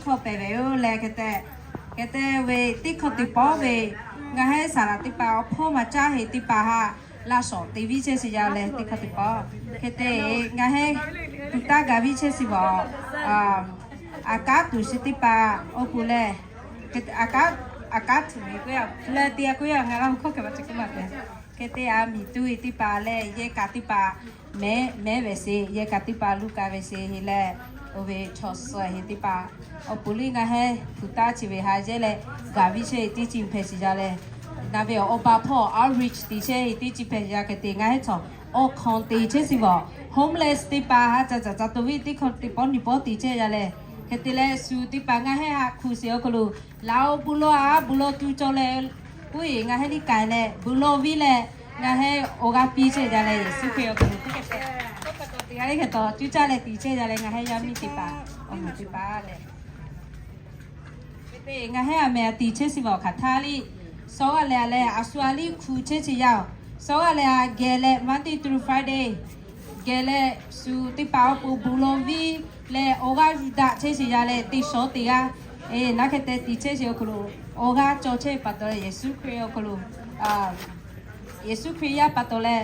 hkawˇ pehˬ ve yoˬ leh hk'e te, hk'e te ve teˇ hkawˇ teˇ pawˆ ve, ngaˬ hehˉ saˍ laꞈ teˇ hpaˍ awˬ hpawˇ maˇ caˇ heˍ teˇ hpaˍ haꞈ laˇ shawˍ te viˉ chehˇ sheˍ yaˇ leh teˇ hkawˇ teˇ pawˆ hk'e te, ngaˬ hehˉ tuˬ taˇ gaˬ viˉ chehˇ sheˍ vaˬ. Aˬ kaˉ tuˬ sheˍ teˇ hpaˍ awˬ pon lehˬ, aˬ kaˉ, aˬ kaˉ tuˬ ve k'o yaˇ leh te a k'o yaˇ ngaˬ laˇ hu hkawˇ hkeh maˇ chi k'oˆ maˇ te. Hk'e te a miˬ tuˬ ve teˇ hpaˍ leh yehˇ kaꞈ teˇ hpaˍ mehˉ mehˉ ve sheˍ, yehˇ kaꞈ teˇ hpaˍ luˇ kaꞈ ve sheˍ heˍ leh, oˇ ve chaw suh heˍ teˇ hpaˍ awˬ pon liˇ ngaˬ hehˉ tuˬ taˇ chi ve haꞈ yehˇ leh gaˬ viˉ chehˇ heˍ teˇ chi hpehꞈ sheˍ yaˇ leh, naˬ ve awˬ ba hpawˇ outreach te chehˇ heˍ teˇ chi hpehꞈ yaˇ hk'e te ngaˬ hehˉ chaw awˬ hk'aw te chehˇ sheˍ vaˬ. Homeless teˇ hpaˍ haꞈ ca caˬ ca to viˉ teˇ hkawˇ teˇ pawˆ nyi pawˆ te chehˇ yaˇ leh, hk'e te leh shu teˇ hpaˍ ngaˬ hehˉ haꞈ hkuˇ sheˍ awˬ hk'aw lo, laꞈ oˇ bon lawˬ a bon lawˬ tuˬ cawˬ leh, puiˉ ngaˬ hehˉ liˇ k'ai leh bon lawˬ viˉ leh, ngaˬ hehˉ awˬ g'aˇ piˇ chehˇ yaˇ leh Yeˍsuˆ Hkriꞈ awˬ hk'aw lo teˇ hk'e te, teˇ g'aˇ teˇ hk'e taw cuˇ caˇ leh te chehˇ yaˇ leh ngaˬ hehˉ yaˇ miˇ teˇ hpaˍ awˬ moˍ teˇ hpaˍ leh hk'e te ngaˬ hehˉ aˬ mehˍ aˬ te chehˇ sheˍ vaˬ awˬ hk'aˬ htaˇ liˇ, saw g'aˇ leh a leh a shu a liˇ hkuˇ chehˇ sheˍ yaˇ oˬ. Saw g'aˇ leh a geh leh Monday through Friday geh leh shu teˇ hpaˍ awˬ pon bon lawˬ viˉ leh awˬ g'aˇ yuˬ daꞈ chehˇ sheˍ yaˇ leh teˇ shawˉ teˇ g'aˇ, naˉ hk'e te te chehˇ sheˍ awˬ hk'aw lo, awˬ g'aˇ cawˬ chehˇ pa taw leh Yeˍsuˆ Hkriꞈ awˬ hk'aw lo Yeˍsuˆ Hkriꞈ yaˇ pa taw leh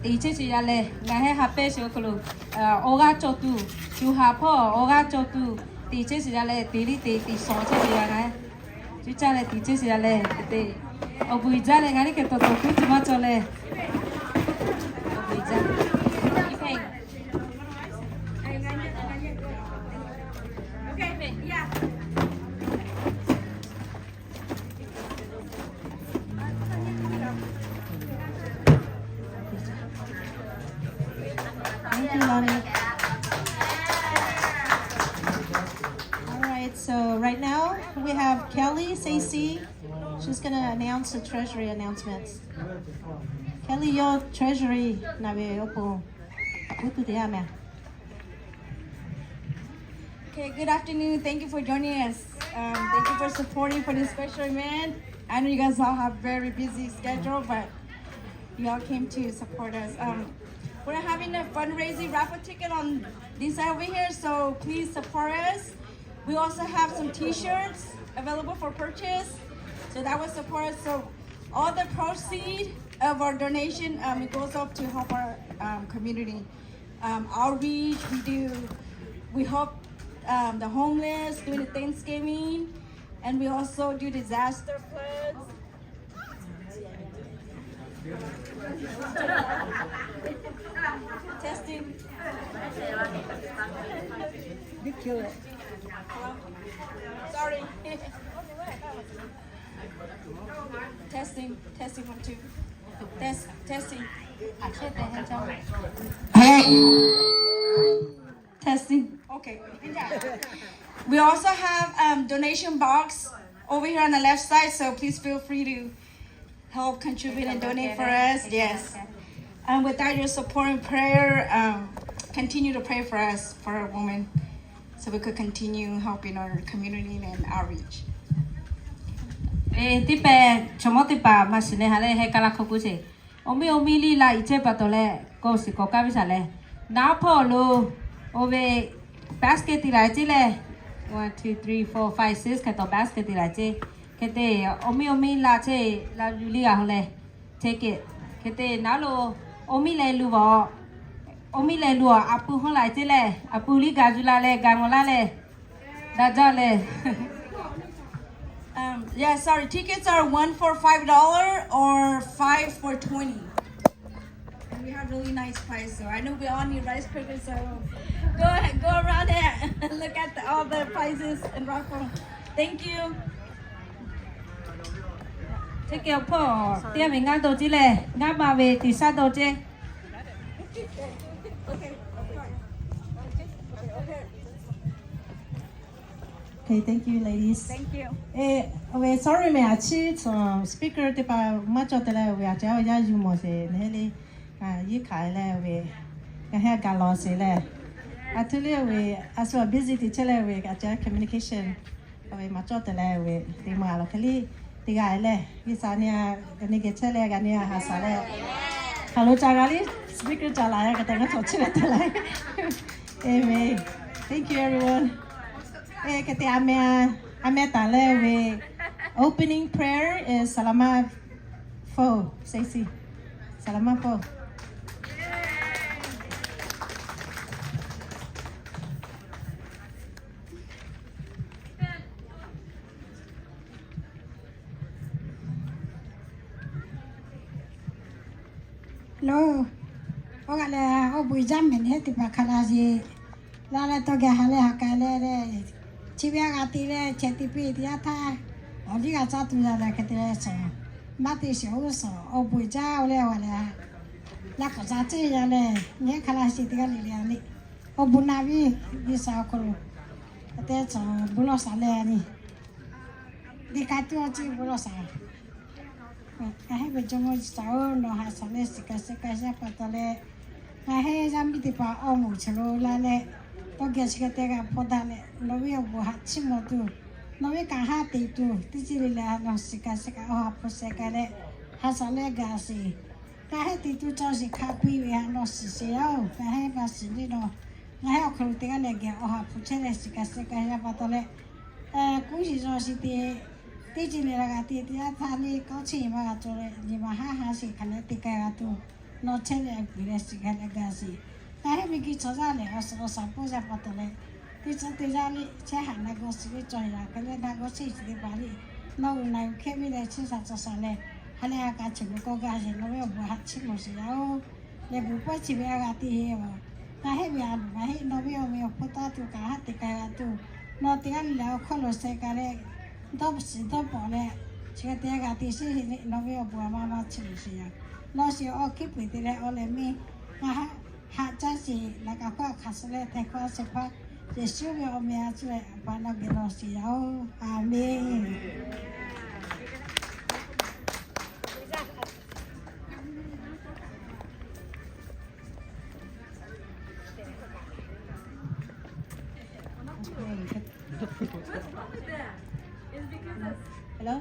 te chehˇ sheˍ yaˇ leh ngaˬ hehˉ ha pehˇ sheˍ awˬ hk'aw lo, awˬ g'aˇ cawˬ tuˬ, shu ha hpawˇ awˬ g'aˇ cawˬ tuˬ te chehˇ sheˍ yaˇ leh te liˇ te te shawˍ chehˇ sheˍ yaˇ ngaˬ hehˉ cuˇ caˇ leh te chehˇ sheˍ yaˇ leh te, awˬ bon uiˍ jaˇ leh ngaˬ liˇ hk'e taw taw kuˉ tuˬ maˇ cawˬ leh, awˬ bon uiˍ jaˇ. Thank you, Lonnie. All right, so right now we have Kelly C C. She's gonna announce the treasury announcements. Kelly, your treasury naˍ ve awˬ pon kuˉ tuˬ te yaˇ mehˍ. Okay, good afternoon. Thank you for joining us. Um, thank you for supporting for this special event. I know you guys all have very busy schedule, but you all came to support us. Um, we're having a fundraising raffle ticket on this side over here, so please support us. We also have some T-shirts available for purchase, so that will support us. So all the proceed of our donation, um, it goes up to help our, um, community, um, outreach. We do, we help, um, the homeless during the Thanksgiving, and we also do disaster floods. Testing. Sorry. Testing, testing, one, two. Test, testing. Testing. Okay. We also have, um, donation box over here on the left side, so please feel free to help contribute and donate for us. Yes. And without your support and prayer, um, continue to pray for us, for our women, so we could continue helping our community and outreach. Teˇ pehˍ chaw mawˇ teˇ hpaˍ maˇ shiˍ leh ha leh heh ka laˇ hk'aw k'oˆ sheˍ. Awˬ miˇ awˬ miˇ liˇ la iˉ chehˇ pa taw leh kawˆ shiˍ kawˆ kaˇ ve shaˍ leh, naˉ hpawˇ lo oˇ ve basket te la ceˇ leh, one, two, three, four, five, six hk'e taw basket te la ceˇ. Hk'e te awˬ miˇ awˬ miˇ la ceˇ la yuˬ liˇ g'a haw leh, take it. Hk'e te naˉ lo awˬ miˇ leh lu vaˬ, awˬ miˇ leh lu a, a pu hawˉ la ceˇ leh a pu liˇ gaˬ yuˬ la leh gaˬ ngawˬ laˇ leh, daꞈ jaˇ leh. Um, yeah, sorry. Tickets are one for five dollar or five for twenty. And we have really nice prize, so I know we all need Rice Krispies, so go ahead, go around and look at the, all the prizes and raffle. Thank you. Teˇ hkeh awˬ hpawˇ teˇ g'aˇ ve ngaˇ dawˇ ceˇ leh ngaˇ ma ve teˇ shaˉ dawˇ ceˇ. Okay, thank you, ladies. Thank you. Awˬ ve sorry mehˍ, a ciˉ tcuh speaker teˇ hpaˍ maˇ cawˬ te leh, awˬ ve a ciˉ awˬ yaˇ yuˬ mawˬ sheˍ neˇ le. Yeˇ hkanˍ leh awˬ ve ngaˬ hehˉ gaˬ lawˬ sheˍ leh, a htoꞈ le awˬ ve a shu a busy te chehˇ leh awˬ ve a ciˉ communication awˬ ve maˇ cawˬ te leh awˬ ve teˇ maˬ lawˬ hk'e le teˇ g'aˇ leh, G'uiˬ sha neˇ a g'a neˇ geh chehˇ leh g'a neˇ a ha shaˍ leh, hk'aˬ lo ca g'a le speaker ca la yaˇ ka te ngaˇ cawˬ chehˇ ve te leh. Amen. Thank you, everyone. Hk'e te a meh, a meh taˍ leh ve opening prayer is Saˍlaˍma four, Saˍlaˍma four. Lo, oˇ g'aˇ leh awˬ bon jaˇ mehˍ nehˬ teˇ hpaˍ hk'a la sheˍ. Laˇ leh tawˇ geh ha leh ha k'ai leh leh, chi ve a g'a te leh chehˇ te piˇ teˇ yanˇ htaˇ, awˬ liˇ g'a caˇ tuˬ yaˇ leh hk'e te leh shawˍ, maˇ te shiˍ oˇ shawˍ awˬ bon jaˇ oˇ leh a leh, laˇ k'awꞈ ca ceˇ yaˇ leh nehˬ hk'a la sheˍ teˇ g'aˇ le le a le. Awˬ bon naˍ viˇ G'uiˬsha awˬ hk'aw lo, a te shawˍ bon lawˬ shaˍ leh a le. Liꞈ ka tuˇ awˬ ciˉ bon lawˬ shaˍ. Ngaˬ hui ve Jawˇmawˇ G'uiˬsha-oˬ, nawˬ haꞈ shaˍ leh shiˍ kaꞈ shehˍ kaꞈ yaˇ pa taw leh, ngaˬ hui yaˇ miˇ teˇ hpaˍ awˬ moˍ chi lo laˇ leh, tawˇ geh chi hk'e te g'a hpawˇ daꞈ leh, nawˬ ve awˬ bon haꞈ chiˇ mvuh tuˬ, nawˬ ve kanˉ haˉ te tuˬ, teˇ ceuˬ le le nawˬ shiˍ kaꞈ shehˍ kaꞈ awˬ ha hpu shehˍ kaꞈ leh, haꞈ shaˍ leh gaˬ sheˍ. Ngaˬ hui te tuˬ cawˬ sheˍ hk'a peu-eˬ ve htaꞈ nawˬ shiˍ sheˍ yaˇ-oˬ, ngaˬ hui maˇ shiˍ le nawˬ, ngaˬ hui awˬ hk'aw lo teˇ g'aˇ leh geh awˬ ha hpu chehˇ leh shiˍ kaꞈ shehˍ kaꞈ yaˇ pa taw leh, kuˉ yiˬ zawˬ shiˍ te, teˇ ceuˬ le le g'a te teˇ yanˇ htaˇ le kawˆ cheˇ maˇ g'a cawˬ leh nyi ma haˉ haˉ sheˍ hk'a leh te k'ai g'a tuˬ, nawˬ chehˇ leh peuˬ leh shiˍ hk'a leh gaˬ sheˍ. Ngaˬ hui miˬguiˬ cawˬ yaˇ lehˬ awˬ suhˍ awˬ shaˍ pawˇ yaˇ pa taw leh, teˇ ceuˬ teˇ yanˇ le chehˇ haꞈ na g'awˇ shiˍ le cawˬ yaˇ hk'e leh na g'awˇ cheˇ shiˍ teˇ hpaˍ le, nawˬ uiˍ na uiˍ hkehˇ miˇ leh chiˇ saˍ cawˬ saˍ leh, ha leh a kaꞈ chi lo kawˆ gaˇ sheˍ, nawˬ ve awˬ bon haꞈ chiˇ mvuh sheˍ yaˇ-oˬ. Leh bon pawehˇ chi ve a g'a te he a, ngaˬ hui ve a loˍ ngaˬ hui nawˬ ve awˬ meh awˬ hpawˇ taˇ tuˬ kaꞈ haˉ te k'ai g'a tuˬ, nawˬ teˇ g'aˇ le le awˬ hk'aw lo shehˍ kaꞈ leh, dawˇ shiˍ dawˇ pawˍ leh, chi hk'e te g'a te sheˍ le nawˬ ve awˬ bon a ma ma chi lo sheˍ yaˇ. Nawˬ shiˍ awˬ hkiˉ puiˍ te leh awˬ leh miˇ ngaˬ haꞈ caˇ sheˍ laꞈ kaꞈ hkawˇ hk'aˬ suh leh htaiˍ hkawˇ a shehˍ hpaˇ, Yeˍsuˆ ve awˬ meh a cuˇ leh a pa nawˬ geh nawˬ shiˍ yaˇ-oˬ, a menˬ. Hello?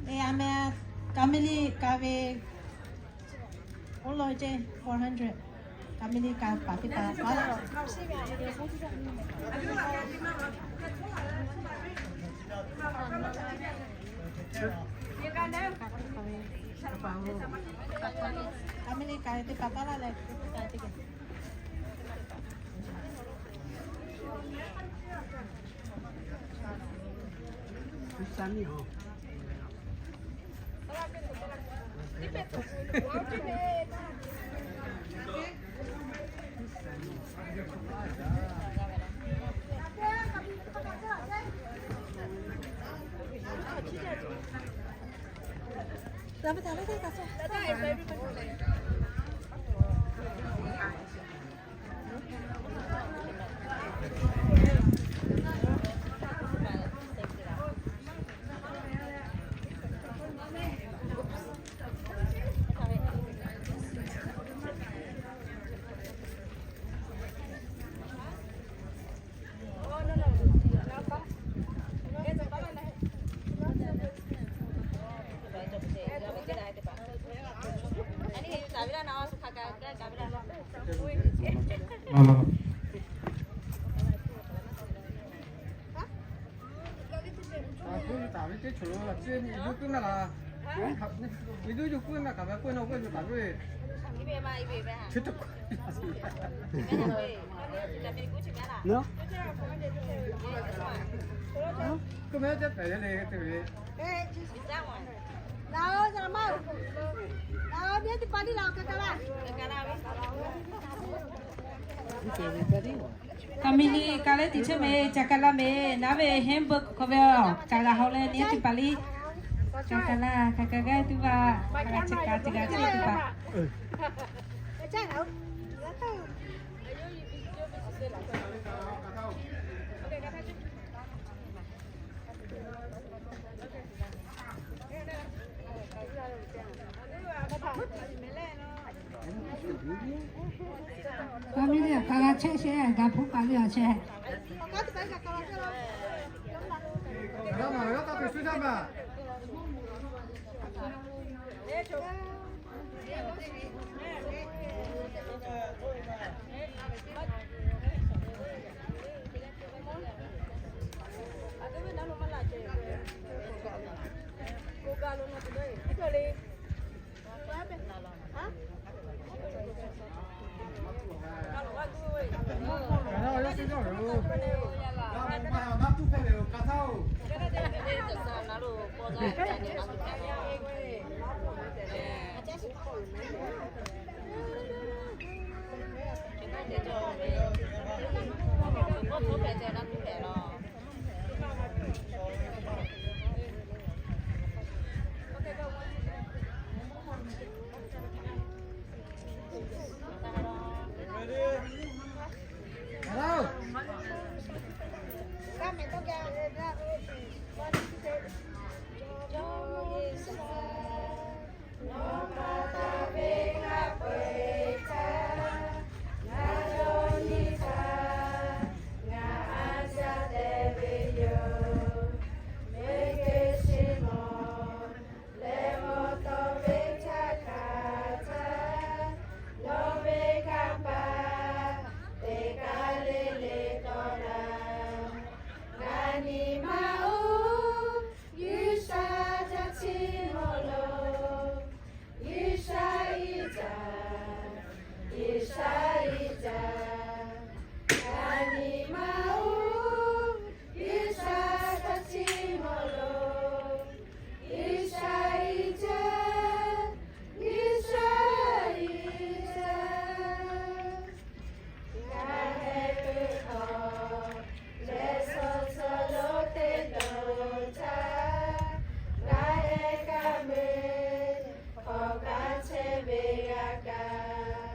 Ê, a meh, ka mi liˇ ka ve, oˇ law ceˇ, four hundred. Ka mi liˇ ka paˍ teˇ hpaˍ paˍ laˇ. Ka mi liˇ ka ve teˇ hpaˍ paˍ laˇ leh, Ka mi liˇ ka leh teˇ chehˇ meh, ca ka laˇ meh, naˉ ve handbook hk'aw ve aˬ, ca g'a haw leh nyi teˇ hpaˍ liˇ, ca ka laˇ, ka ka gaˇ tuˬ vaˇ, ka g'a chi ka chi g'a chi teˇ hpaˍ. Ka mi liˇ ka g'a chehˇ sheˍ, ga hpuˇ ka liˇ a chehˇ. Ngaˬ nyi ma oˬ, G'uiˬsha htaꞈ chiˇ mvuh loˬ. G'uiˬsha iˉ caˍ, G'uiˬsha iˉ caˍ. Ngaˬ nyi ma oˬ, G'uiˬsha htaꞈ chiˇ mvuh loˬ. G'uiˬsha iˉ caˍ, G'uiˬsha iˉ caˍ. Ngaˬ heh pui hk'awꞈ leh suh suh lo teˇ to htaˇ, ngaˬ heh kaˇ mui hk'awꞈ kaˇ chehˇ ve g'a kaꞈ,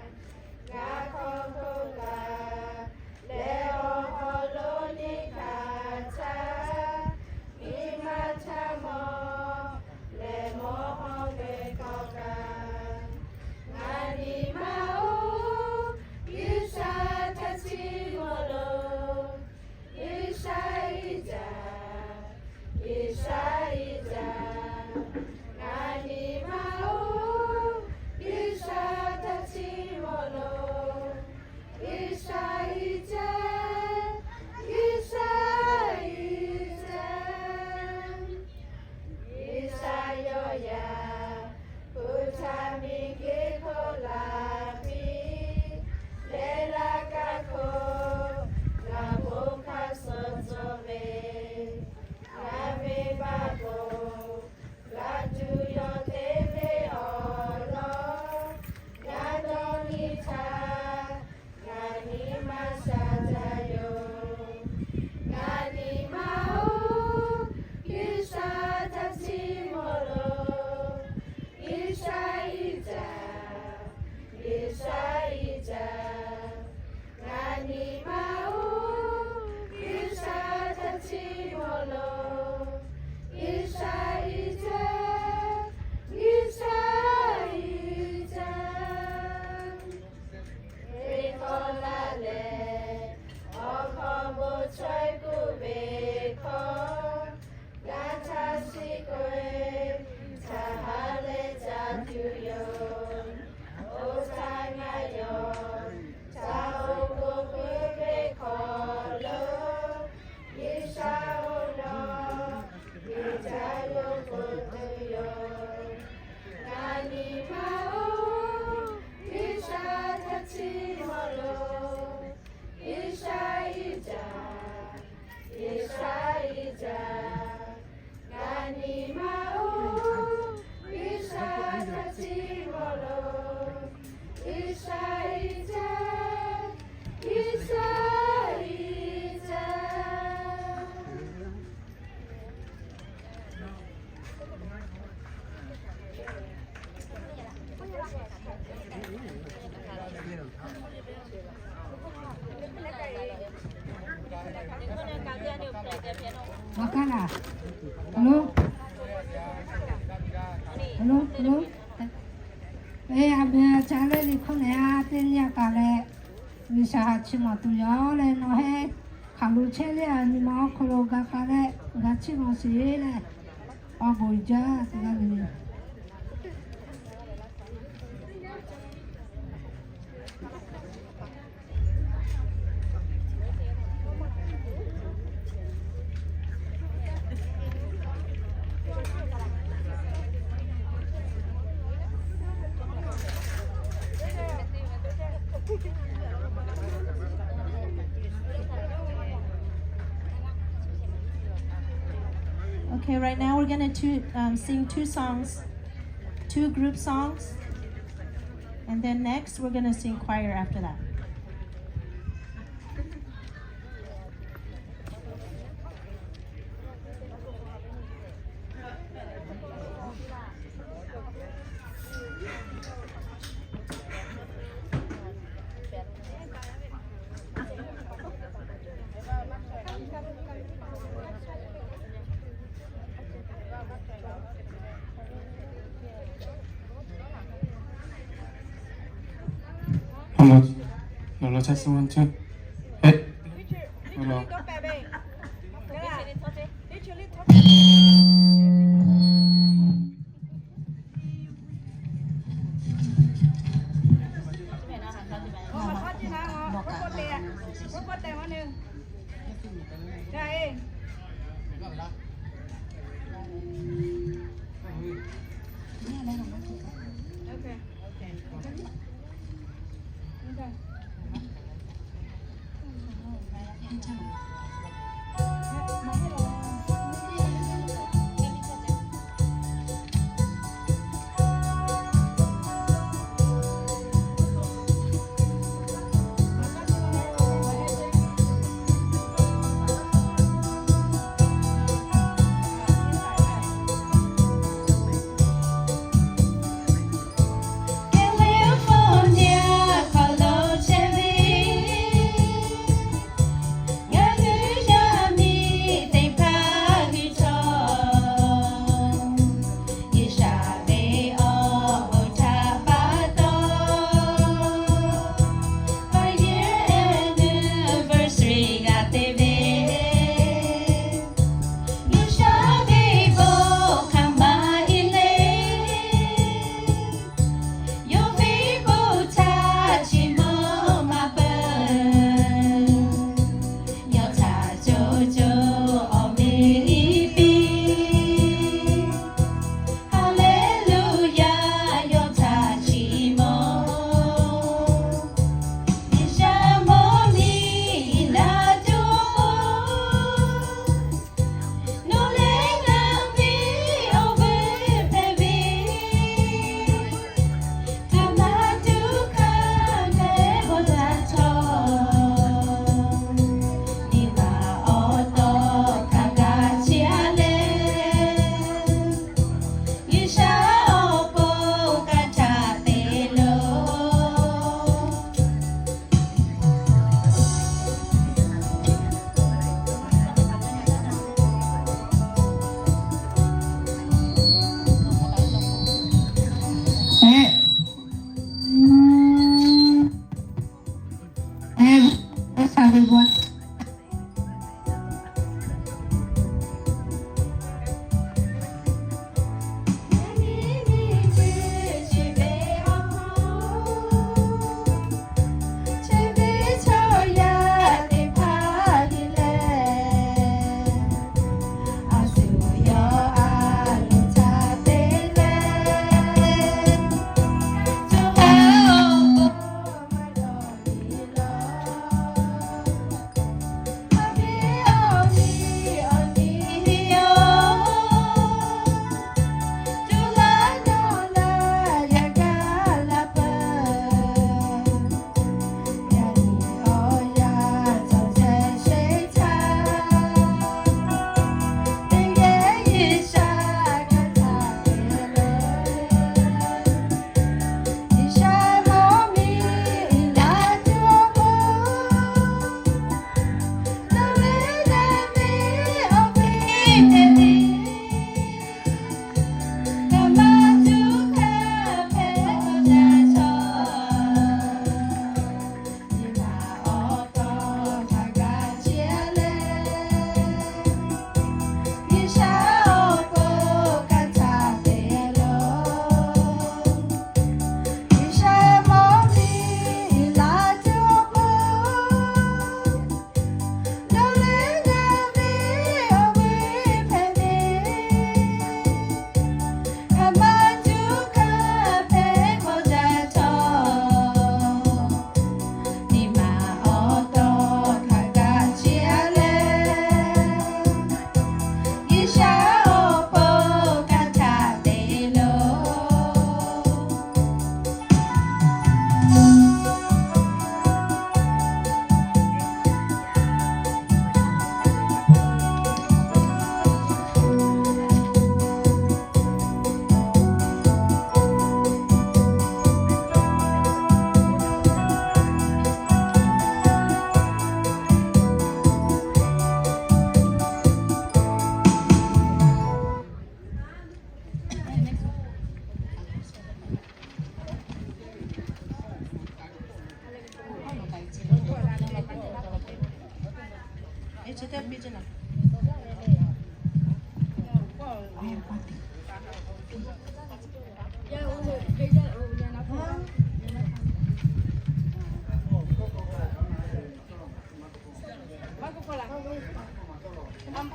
ngaˬ hk'aw hk'oˆ kaꞈ leh awˬ hawˉ lo nyi hkanˍ htaˇ, nyi ma htaˇ mawˬ leh mawˬ hawˉ ve kawˇ kaꞈ, ngaˬ nyi ma oˬ, G'uiˬsha htaꞈ chiˇ mvuh loˬ. G'uiˬsha iˉ caˍ, G'uiˬsha iˉ caˍ. Ngaˬ nyi ma oˬ, G'uiˬsha htaꞈ chiˇ mvuh loˬ. G'uiˬsha iˉ caˍ, G'uiˬsha iˉ caˍ. G'uiˬsha yawˇ yaꞈ hpu htaꞈ miˬguiˬ hk'oˆ laˬ piˇ, leh laˇ kaˇ hk'oˆ ngaˬ bon hk'aˇ suh cawˬ ve, ngaˬ ve baˆ k'oˍ g'a tuˬ yawˬ teˇ ve awˬ lawn, ngaˬ dawˇ nyi htaˇ, ngaˬ nyi ma shaˍ jaˇ yoˬ. Ngaˬ nyi ma oˬ, G'uiˬsha htaꞈ chiˇ mvuh loˬ. G'uiˬsha iˉ caˍ, G'uiˬsha iˉ caˍ. Ngaˬ nyi ma oˬ, G'uiˬsha htaꞈ chiˇ mvuh loˬ. G'uiˬsha iˉ caˍ, G'uiˬsha iˉ caˍ. Teˇ hkawˇ laˇ leh, awˬ hk'aw bon chaweh kuˇ ve hkawˇ, g'a htaˇ shiˍ k'oˆ ve, htaꞈ ha leh ca tuˬ yoˬ. Oˇ htaˇ ngaˬ yawˇ htaꞈ awˬ bon puiˉ ve hk'aw lo, G'uiˬsha awˬ lawn geh ca yawˇ k'oˆ tuˬ yoˬ. Ngaˬ nyi ma oˬ, G'uiˬsha htaꞈ chiˇ mvuh loˬ. G'uiˬsha iˉ caˍ, G'uiˬsha iˉ caˍ. Ngaˬ nyi ma oˬ, G'uiˬsha htaꞈ chiˇ mvuh loˬ. G'uiˬsha iˉ caˍ, G'uiˬsha iˉ caˍ. Awˬ hk'aˇ laˬ. Hello. Hello, hello. Eˬ, a miˍ a ca leh liꞈ hkawˇ lehˬ, a teˇ nyi a kaꞈ leh, G'uiˬsha htaꞈ chiˇ mvuh tuˬ yoˬ leh, nawˬ hui hk'aˬ lo chehˇ leh, a nyi ma awˬ hk'aw lo g'a k'ai leh, g'a chiˇ mvuh sheˍ leh, awˬ bon jaˇ tuˬ g'a ve. Okay, right now we're gonna two, um, sing two songs, two group songs, and then next we're gonna sing choir after that. Hello, hello, testing one, two. Hey. Hello.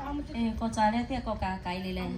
K'awꞈ caˍ leh teˇ k'awꞈ kaꞈ k'ai le leh.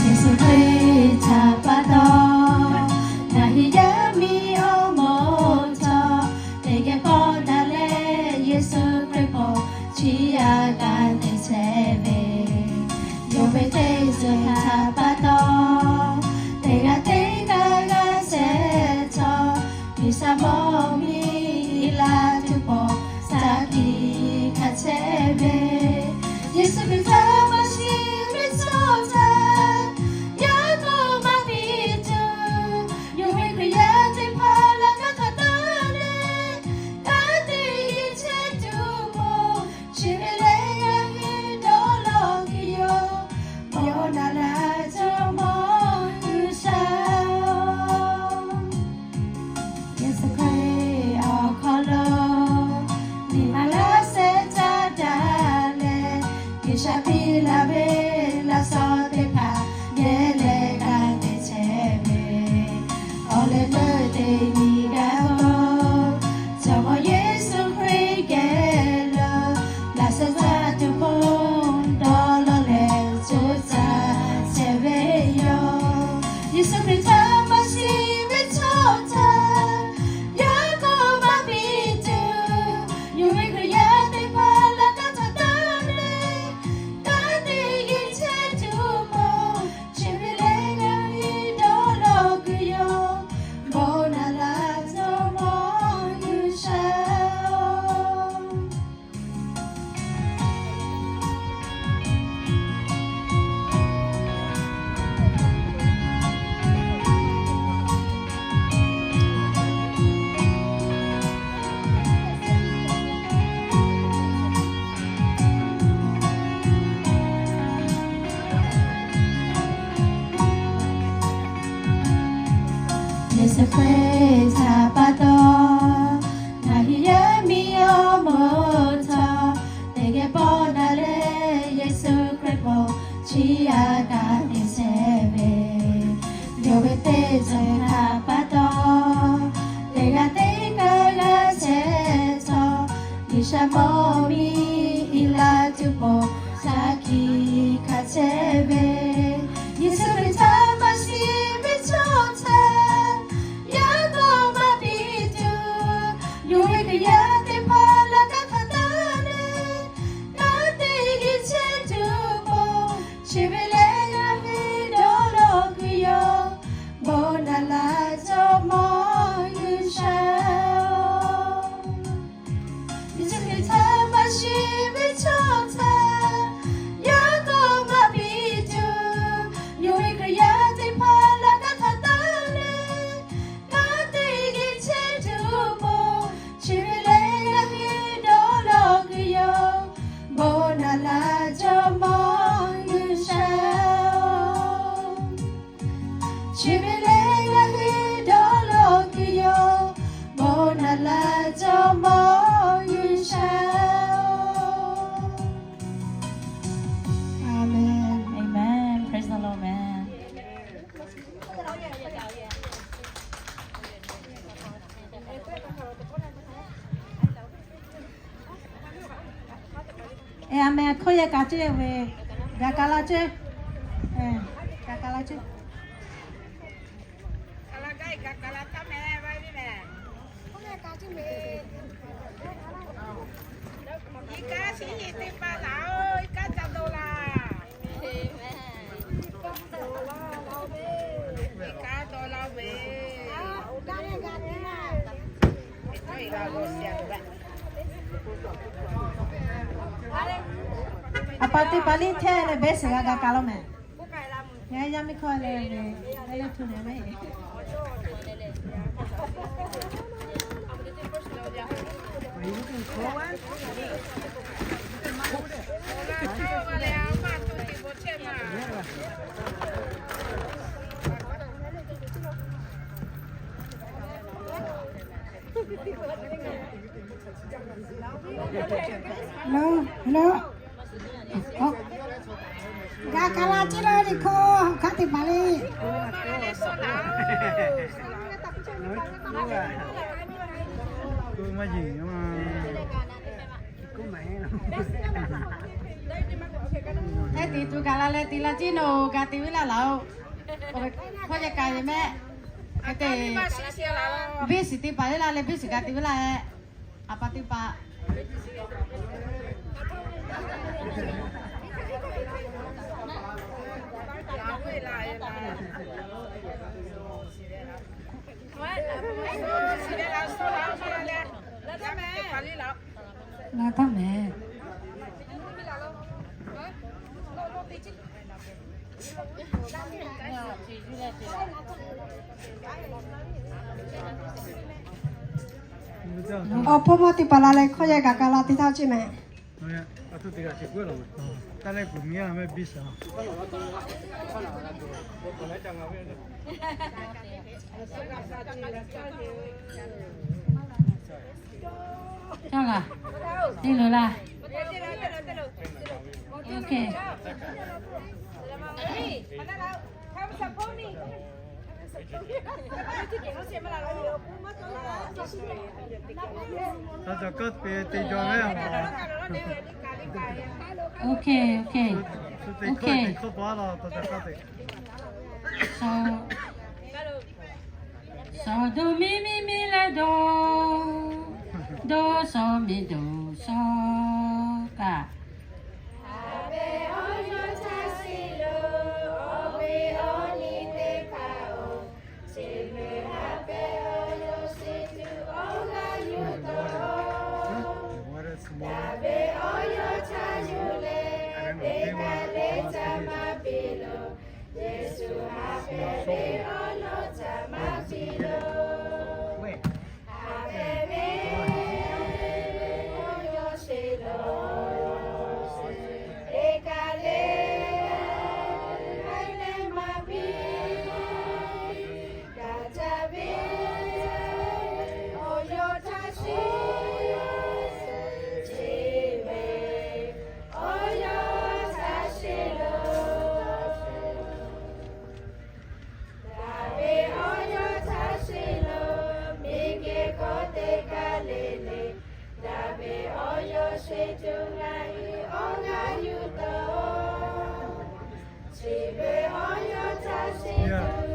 Yeˍsuˆ Hkriꞈ htaꞈ pa taw, ngaˬ hui yaˇ miˇ awˬ moˍ htawˇ teˇ geh pawˆ daꞈ leh, Yeˍsuˆ Hkriꞈ hpaw chiˇ aꞈ g'a te chehˇ ve, yonˍ ve teˇ ceuˬ htaꞈ pa taw, teˇ g'aˇ teˇ g'aˇ g'a shehˍ htawˇ, G'uiˬsha mawˇ miˇ laˇ tuˬ pawˆ shaˍ tiꞈ hkanˍ chehˇ ve, Yeˍsuˆ Hkriꞈ htaꞈ maˇ shiˍ ve chaw htaꞈ yaꞈ k'aw maˇ piˇ tuˬ, yonˍ ve Hkriꞈ yaˇ teˇ hpaˍ laꞈ ka hk'aˬ taˇ leh, ka tiꞈ yeˬ chehˇ tuˬ k'o, chi ve lehˬ ngaˬ hui dawˇ law kuiˬ yoˬ. Bon naꞈ laˇ Jawˇmawˇ G'uiˬsha-oˬ, Yeˍsuˆ Hkriꞈ awˬ hk'aw lo nyi ma laˇ shehˍ caˇ daꞈ leh, G'uiˬsha piˇ laˇ ve laꞈ shawnˍ teˇ hpaˍ yehˇ leh g'a te chehˇ ve, awˬ leh leuˆ teˇ nyi g'a k'o, Jawˇmawˇ Yeˍsuˆ Hkriꞈ geh lo laꞈ sheh caˇ tuˬ hk'oˆ dawˇ law leh co caˇ chehˇ ve yoˬ. Yeˍsuˆ Hkriꞈ htaꞈ maˇ shiˍ ve chaw htaꞈ yaꞈ k'aw maˇ piˇ tuˬ, yonˍ ve Hkriꞈ yaˇ teˇ hpaˍ laꞈ ka hk'aˬ taˇ leh, ka tiꞈ yeˬ chehˇ tuˬ k'o, chi ve lehˬ ngaˬ hui dawˇ law kuiˬ yoˬ. Bon naꞈ laˇ Jawˇmawˇ G'uiˬsha-oˬ, Yeˍsuˆ Hkriꞈ htaꞈ pa taw, ngaˬ hui yaˇ miˇ awˬ moˍ htawˇ teˇ geh pawˆ daꞈ leh, Yeˍsuˆ Hkriꞈ hpaw chiˇ aꞈ g'a te chehˇ ve, yonˍ ve teˇ ceuˬ htaꞈ pa taw, teˇ g'aˇ teˇ g'aˇ g'a shehˍ htawˇ, G'uiˬsha mawˇ miˇ laˇ tuˬ pawˆ shaˍ tiꞈ hkanˍ chehˇ ve, Yeˍsuˆ Hkriꞈ htaꞈ maˇ shiˍ ve chaw htaꞈ yaꞈ k'aw maˇ piˇ tuˬ, yonˍ ve Hkriꞈ yaˇ teˇ hpaˍ laꞈ ka hk'aˬ taˇ leh, ka tiꞈ yeˬ chehˇ tuˬ k'o, chi ve lehˬ ngaˬ hui dawˇ law kuiˬ yoˬ. Bon naꞈ laˇ Jawˇmawˇ G'uiˬsha-oˬ, Yeˍsuˆ Hkriꞈ htaꞈ maˇ shiˍ ve chaw htaꞈ yaꞈ k'aw maˇ piˇ tuˬ, yonˍ ve Hkriꞈ yaˇ teˇ hpaˍ laꞈ ka hk'aˬ taˇ leh, ka tiꞈ yeˬ chehˇ tuˬ k'o, chi ve lehˬ ngaˬ hui dawˇ law kuiˬ yoˬ. Bon naꞈ laˇ Jawˇmawˇ G'uiˬsha-oˬ, chi ve lehˬ ngaˬ hui dawˇ law kuiˬ yoˬ. Bon naꞈ laˇ Jawˇmawˇ G'uiˬsha-oˬ. Amen. Amen. Praise the Lord, amen. Amen. Hkawˇ yehˬ kaꞈ ceˇ ve, gaˬ kaꞈ la ceˇ, gaˬ kaꞈ la ceˇ. Iˉ kaˆ shiˉ nyi teˇ hpaˍ laˬ-oˬ, iˉ kaˆ ca dawˬ laˇ. Iˉ kaˆ dawˬ laˇ ve, A pa teˇ pa liˇ hteˇ leh best g'a ga ka law mehˍ. Ngaˬ yaˇ miˇ hkawˇ leh ve, leh leh htu leh mehˍ. Hello, hello. Ga ka la ce la ni hkawˇ hk'aˬ teˇ hpaˍ le. Ehˉ, te tuˬ gaˬ la leh te la ciˉ nawˬ ga te ve laˇ laˬ-oˬ. Hkawˇ yaˇ ka ve mehˆ. Hk'e te, best teˇ hpaˍ le la leh best ga te ve laˇ-ehˉ. A pa teˇ hpaˍ. La taˇ mehˍ. Awˬ hpawˇ mawˇ teˇ hpaˍ la leh hkawˇ yaˇ gaˬ ka la te htaˇ ceˇ mehˍ. Cawˇ laˬ, te luˬ laˬ. Okay, okay. Okay. So, so do mi mi mi leh do, do so mi do so kaꞈ. Daꞈ ve awˬ yawˇ htaꞈ sheˍ lo, miˬguiˬ hk'oˆ teˇ g'aˇ le le. Daꞈ ve awˬ yawˇ sheˍ tuˬ ngaˬ hui awˬ g'aˇ yuˬ taˍ-oˬ. Chi ve awˬ yawˇ htaꞈ sheˍ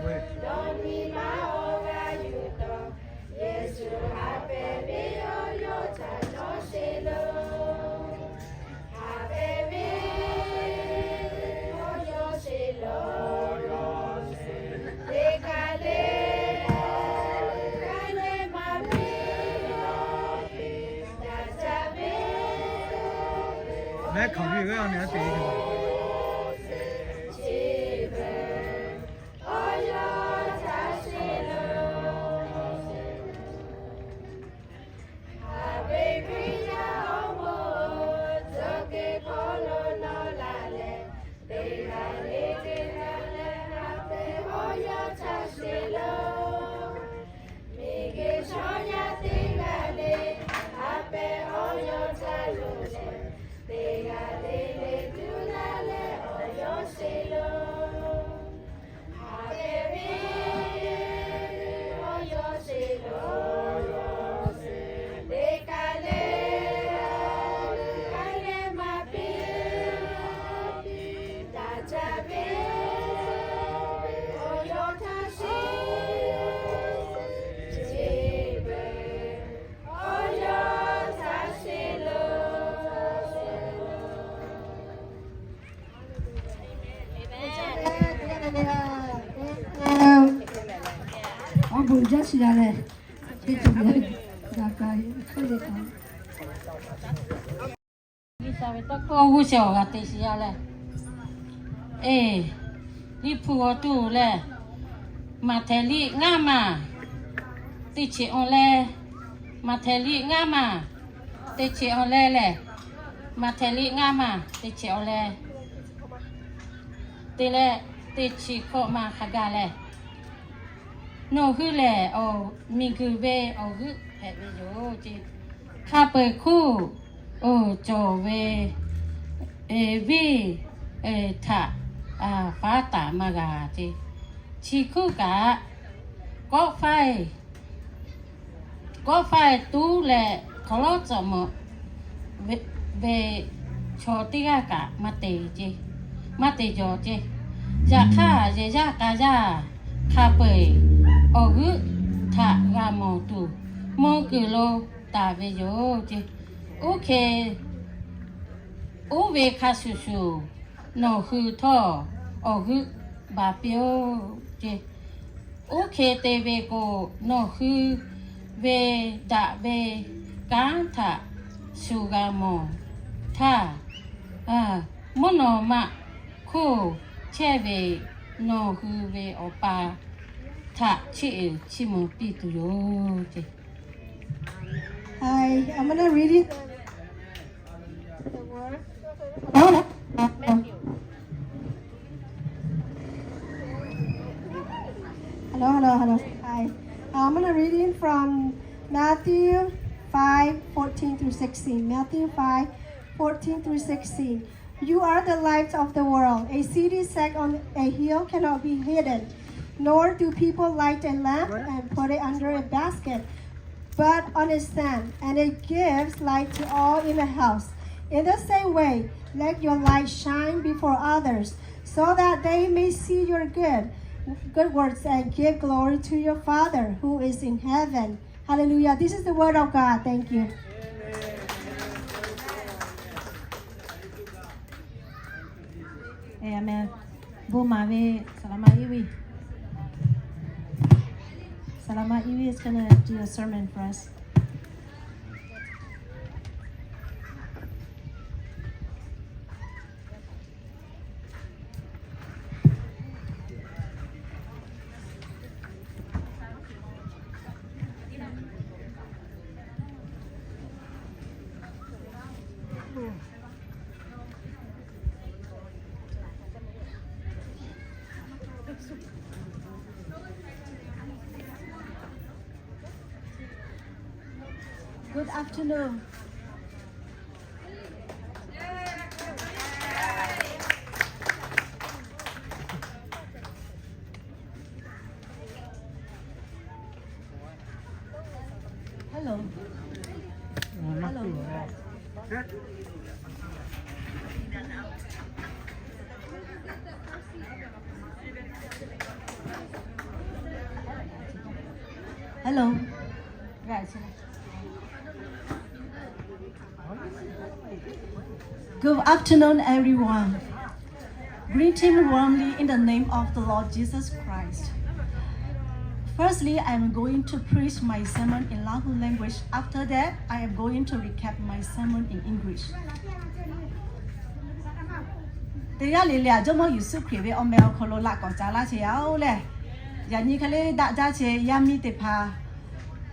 tuˬ, dawˇ nyi ma awˬ g'aˇ yuˬ taˍ-oˬ. Yeˍsuˆ haꞈ pehˍ ve awˬ yawˇ htaꞈ dawˇ sheˍ lo. Mehˆ hkaoˍ ve g'aˇ a nyi a te. Haꞈ ve Hkriꞈ yaˇ awˬ moˍ, tcuh ke hk'aw lo nawˬ la leh, teˇ g'aˇ le teˇ g'aˇ leh haꞈ pehˍ awˬ yawˇ htaꞈ sheˍ lo. Miˬguiˬ chaw yaˇ teˇ g'aˇ le, haꞈ pehˍ awˬ yawˇ htaꞈ lo leh, teˇ g'aˇ le le tuˬ la leh awˬ yawˇ sheˍ lo. Awˬ bon jaˇ shiˍ la leh, teˇ ceuˬ le. G'a k'ai hk'e le k'o, G'uiˬ sha ve tawˇ hkawˇ g'uˇ shehˍ awˬ g'a te shiˍ yaˇ leh, eˬ, Liꞈ hpu g'aw tuˬ lehˬ, Maꞈhtehˍ liꞈ ngaˇ maˬ teˇ chi awˬ leh, Maꞈhtehˍ liꞈ ngaˇ maˬ teˇ chi awˬ leh lehˬ, Maꞈhtehˍ liꞈ ngaˇ maˬ teˇ chi awˬ leh te leh, teˇ chi hkawꞈ maˬ hk'a gaˬ lehˬ, Nawˬ hui lehˬ awˬ miˬguiˬ ve awˬ g'euˆ hpehꞈ ve yoˬ ce. Hk'a peu-eˬ hkuˇ oˬ cawˬ ve venˇ htaꞈ faˉ taˍ maˇ g'a ce. Chi hkuˇ kaꞈ, kawˆ faiˇ, kawˆ faiˇ tuˉ leh hk'awꞈ lawˉ tcuhꞈ mawˬ ve chaw teˇ g'aˇ kaꞈ maˇ te ce, maˇ te jaw ce. Yaꞈ hk'aˇ, yehˬ yaˇ k'a yaˇ hk'a peu-eˬ awˬ g'euˆ htaꞈ g'a mawˬ tuˬ, mvuhˇ kuiˬ lo taˍ ve yoˬ ce. Oˇ hk'e, oˇ ve hk'a shuˍ shuˍ nawˬ hui htawˇ awˬ g'euˆ baˬ piˇ-oˆ ce. Oˇ hk'e te ve k'o, nawˬ hui ve daꞈ ve kanˉ htaꞈ shu g'a mawˬ htaˇ, mvuhˇ naw ma hk'oˆ chehˇ ve nawˬ hui ve Awˬ pa htaꞈ chiˇ uiˍ chiˇ mvuh piˇ tuˬ yoˬ ce. Hi, I'm gonna read it. Hello, hello, hello. Hi. I'm gonna read it from Matthew five fourteen through sixteen. Matthew five fourteen through sixteen. You are the light of the world. A city set on a hill cannot be hidden, nor do people light a lamp and put it under a basket, but on a stand, and it gives light to all in the house. In the same way, let your light shine before others, so that they may see your good, good works and give glory to your Father who is in heaven. Hallelujah. This is the word of God. Thank you. Amen. Bon maˍ ve, Saˍ laˍ ma Iˉ ve, Saˍ laˍ ma Iˉ ve is gonna do a sermon for us. Good afternoon. Hello. Hello. Hello. Good afternoon, everyone. Greeting warmly in the name of the Lord Jesus Christ. Firstly, I am going to preach my sermon in Lahu language. After that, I am going to recap my sermon in English. Teˇ g'aˇ le le aꞈ Jawˇmawˇ Yeˍsuˆ Hkriꞈ ve awˬ meh awˬ hk'aw lo laꞈ k'awꞈ ca laˇ chehˇ yaˇ-oˬ lehˬ, yaꞈ nyi hk'e le daꞈ jaˇ chehˇ yaˇ miˇ teˇ hpaˍ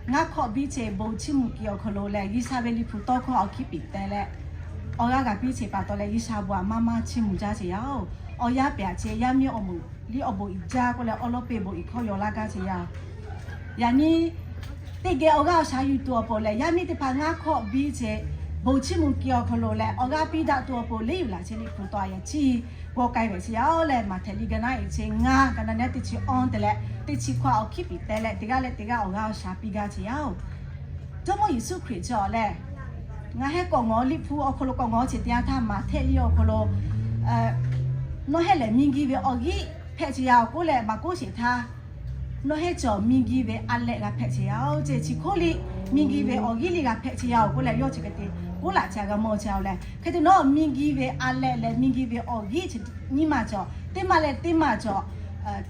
ngaˇ hk'awꞈ biˇ chehˇ bon chiˇ mvuh ki awˬ hk'aw lo lehˬ, G'uiˬsha ve Liꞈ hpu tawˇ hkawˇ awˬ hkiˉ piˍ teh leh awˬ g'aˇ g'a piˇ chehˇ pa taw leh, G'uiˬsha bon aꞈ maˇ maˇ chiˇ mvuh jaˇ chehˇ yaˇ-oˬ. Awˬ yanˇ pehꞈ chehˇ yaˇ miˇ awˬ moˍ liˇ awˬ bon iꞈ jaˇ k'oˆ leh, awˉ lawˉ peˇ bon iꞈ hkawˇ yaw laˇ gaˇ chehˇ yaˇ-oˬ. Yaꞈ nyi teˇ geh awˬ g'aˇ awˬ shaˍ yuˬ tuˬ awˬ pon lehˬ, yaˇ miˇ teˇ hpaˍ ngaˇ hk'awꞈ biˇ chehˇ bon chiˇ mvuh ki awˬ hk'aw lo leh awˬ g'aˇ piˇ daꞈ tuˬ awˬ pon leˉ yuˬ laꞈ chehˇ Liꞈ hpu tawˇ a yaꞈ ciˇ g'aw k'ai ve chehˇ yaˇ-oˬ lehˬ, Maꞈhtehˍ liꞈ ga naˉ e chehˇ ngaˇ, ga naˉ neˉ teˇ chi awˬ te leh teˇ chi hkawˇ awˬ hkiˉ piˍ teh leh, teˇ g'aˇ leh teˇ g'aˇ awˬ g'aˇ awˬ shaˍ piˇ gaˇ chehˇ yaˇ-oˬ. Jawˇmawˇ Yeˍsuˆ Hkriꞈ chi awˬ lehˬ, ngaˬ hehˉ k'awꞈ ngawˬ Liꞈ hpu awˬ hk'aw lo k'awꞈ ngawˬ chehˇ teˇ yanˇ htaˇ, Maꞈhtehˍ liꞈ awˬ hk'aw lo nawˬ hehˉ lehˬ miˬguiˬ ve awˬ g'euˆ hpehꞈ chehˇ yaˇ-oˬ k'oˆ leh maˍ k'oˆ sheˍ htaˇ, nawˬ hehˉ cawˬ miˬguiˬ ve a lehꞈ g'a hpehꞈ chehˇ yaˇ-oˬ ce. Chi hk'oˆ liꞈ miˬguiˬ ve awˬ g'euˆ liꞈ g'a hpehꞈ chehˇ yaˇ-oˬ k'oˆ leh, yawˇ chi hk'e te k'oˆ laꞈ chehˇ g'a mawˬ chehˇ-oˬ lehˬ, hk'e te nawˬ miˬguiˬ ve a lehꞈ leh miˬguiˬ ve awˬ g'euˆ chi nyiˇ maˬ cawˬ, teˇ maˬ leh teˇ maˬ cawˬ,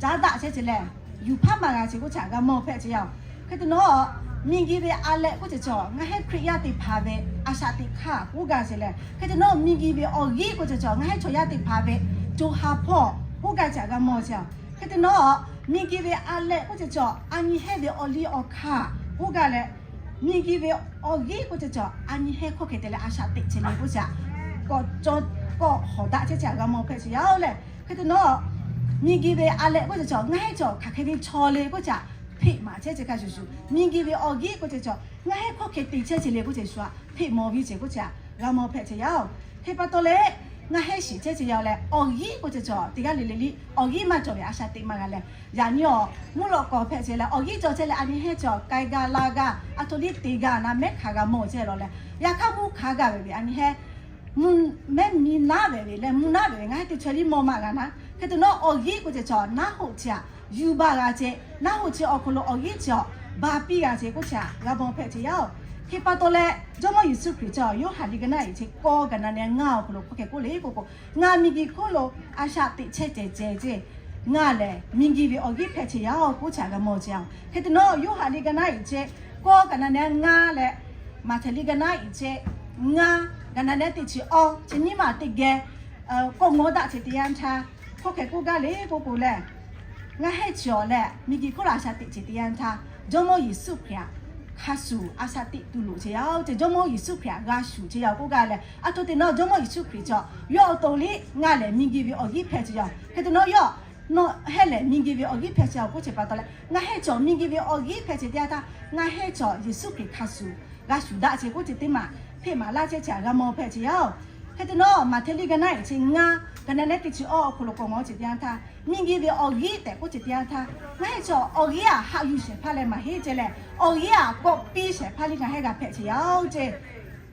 caˉ daꞈ chehˇ ce lehˬ, yuˬ hpaˇ maˇ g'a ce k'oˆ htaꞈ g'a mawˬ hpehꞈ chehˇ yaˇ-oˬ. Hk'e te nawˬ Miˬguiˬ ve a lehꞈ k'oˆ ceh cawˬ, ngaˬ hehˉ Hkriꞈ yaˇ teˇ hpaˍ ve a shaꞈ teꞈ hk'aˇ k'oˆ gaˇ ce leh, hk'e te nawˉ miˬguiˬ ve awˬ g'inˉ k'oˆ ceh cawˬ, ngaˬ hehˉ chaw yaˇ teˇ hpaˍ ve co ha hpawˇ k'oˆ gaˇ ce g'a mawˬ ce. Hk'e te nawˉ miˬguiˬ ve a lehꞈ k'oˆ ceh cawˬ, a nyi hehˉ ve awˬ liˇ awˬ hk'aˇ k'oˆ gaˇ leh, miˬguiˬ ve awˬ g'inˉ k'oˆ ceh cawˬ, a nyi hehˉ hk'awˇ hk'e te leh a shaꞈ teꞈ ce le k'oˆ ce, kawꞈ cawˬ kawˆ hawˍ daꞈ chehˇ ce g'a mawˬ hpehꞈ ce yaˇ-oˬ leh. Hk'e te nawˉ miˬguiˬ ve a lehꞈ k'oˆ ceh cawˬ, ngaˬ hehˉ chaw hk'aˬ hk'e ve chaw le k'oˆ ce, hpeꞈ maˍ chehˇ ce hk'a shuˍ shuˍ, miˬguiˬ ve awˬ g'inˉ k'oˆ ceh cawˬ, ngaˬ hehˉ hk'awˇ hk'e te chehˇ ce le k'oˆ ceh shu a hpeꞈ mawˬ ve ce k'oˆ ce g'a mawˬ hpehꞈ ce yaˇ-oˬ. Hk'e pa taw leh, ngaˬ hehˉ shiˍ chehˇ ce yaˇ-oˬ leh, awˬ g'inˉ k'oˆ ceh cawˬ teˇ g'aˇ le le liˇ awˬ g'inˉ maˇ cawˬ ve a shaꞈ teꞈ maˇ g'a leh, yaꞈ nyi awˬ mvuhˇ lawꞈ k'awꞈ hpehꞈ ce leh, awˬ g'inˉ cawˬ chehˇ leh a nyi hehˉ cawˬ k'ai gaˇ laˇ gaˇ, a htoꞈ liˇ te gaˇ na mehˉ hkanˍ g'a mawˬ chehˇ lawˬ leh, yaꞈ hk'aˇ mvuhˇ hkanˍ gaˇ ve ve a nyi hehˉ mvuhˇ mehˉ mi naˉ ve ve leh mvuhˇ naˉ ve ve ngaˬ hehˉ teˇ chaweh liˇ mawˬ maˇ g'a na. Hk'e te nawˉ awˬ g'inˉ k'oˆ ceh cawˬ naˉ hoꞈ ce a yuˬ baˬ g'a ce, naˉ hoꞈ ce awˬ hk'aw lo awˬ g'inˉ cawˬ baˬ piˇ g'a ce k'oˆ ce g'a mawˬ hpehꞈ ce yaˇ-oˬ. Hk'e pa taw leh, Jawˇmawˇ Yeˍsuˆ Hkriꞈ cawˬ Yoˇhanˬ liꞈ ka naˉ iˍ ce k'awˇ ka na neh ngaˇ awˬ hk'aw lo hk'awˇ hk'e k'oˆ le k'oˆ k'o, ngaˬ miˬguiˬ hk'oˆ lo a shaꞈ teꞈ chehˇ cehˬ cehˬ ce, ngaˬ lehˬ miˬguiˬ ve awˬ g'inˉ hpehꞈ ce yaˇ-oˬ k'oˆ ce g'a mawˬ ce. Hk'e te nawˉ Yoˇhanˬ liꞈ ka naˉ iˍ ce k'awˇ ka na neh ngaˇ leh, Maꞈhtehˍ liꞈ ka naˉ iˍ ce ngaˇ ka na neh teˇ chi awˇ chi nyiˇ maˬ teˇ geh k'awꞈ ngawˬ daꞈ ce teˇ yanˇ htaˇ, hk'awˇ hk'e k'oˆ gaˇ le k'oˆ k'o leh, ngaˬ hehˉ cawˬ leh miˬguiˬ hk'oˆ lo a shaꞈ teꞈ ce teˇ yanˇ htaˇ, Jawˇmawˇ Yeˍsuˆ Hkriꞈ htaꞈ hk'a shuˍ a shaꞈ teꞈ tuˬ loˍ ce yaˇ-oˬ ce. Jawˇmawˇ Yeˍsuˆ Hkriꞈ htaꞈ g'a shuˍ ce yaˇ k'oˆ gaˇ leh, a htoꞈ te nawˉ Jawˇmawˇ Yeˍsuˆ Hkriꞈ cawˬ yawˇ awˬ to liˇ ngaˬ lehˬ miˬguiˬ ve awˬ g'inˉ hpehꞈ ce yaˇ-oˬ. Hk'e te nawˉ yawˇ nawˬ hehˉ lehˬ miˬguiˬ ve awˬ g'inˉ hpehꞈ ce yaˇ-oˬ k'oˆ ce pa taw leh, ngaˬ hehˉ cawˬ miˬguiˬ ve awˬ g'inˉ hpehꞈ ce teˇ yanˇ htaˇ, ngaˬ hehˉ cawˬ Yeˍsuˆ Hkriꞈ hk'a shuˍ g'a shuˍ daꞈ ce k'oˆ ce teˇ maˬ hpeꞈ maˍ laˇ chehˇ ce g'a mawˬ hpehꞈ ce yaˇ-oˬ. Hk'e te nawˉ Maꞈhtehˍ liꞈ ka naˉ iˍ ce ngaˇ ka na neh teˇ chi awˇ awˬ hk'aw lo k'awꞈ ngawˬ ce teˇ yanˇ htaˇ, miˬguiˬ ve awˬ g'inˉ tehꞈ k'oˆ ce teˇ yanˇ htaˇ, ngaˬ hehˉ cawˬ awˬ g'inˉ aꞈ haꞈ yuˬ shehˍ hpaˇ leh maˇ heˆ ce leh, awˬ g'inˉ aꞈ kawˆ piˇ shehˍ hpaˇ liˇ ngaˬ hehˉ g'a hpehꞈ ce yaˇ-oˬ ce.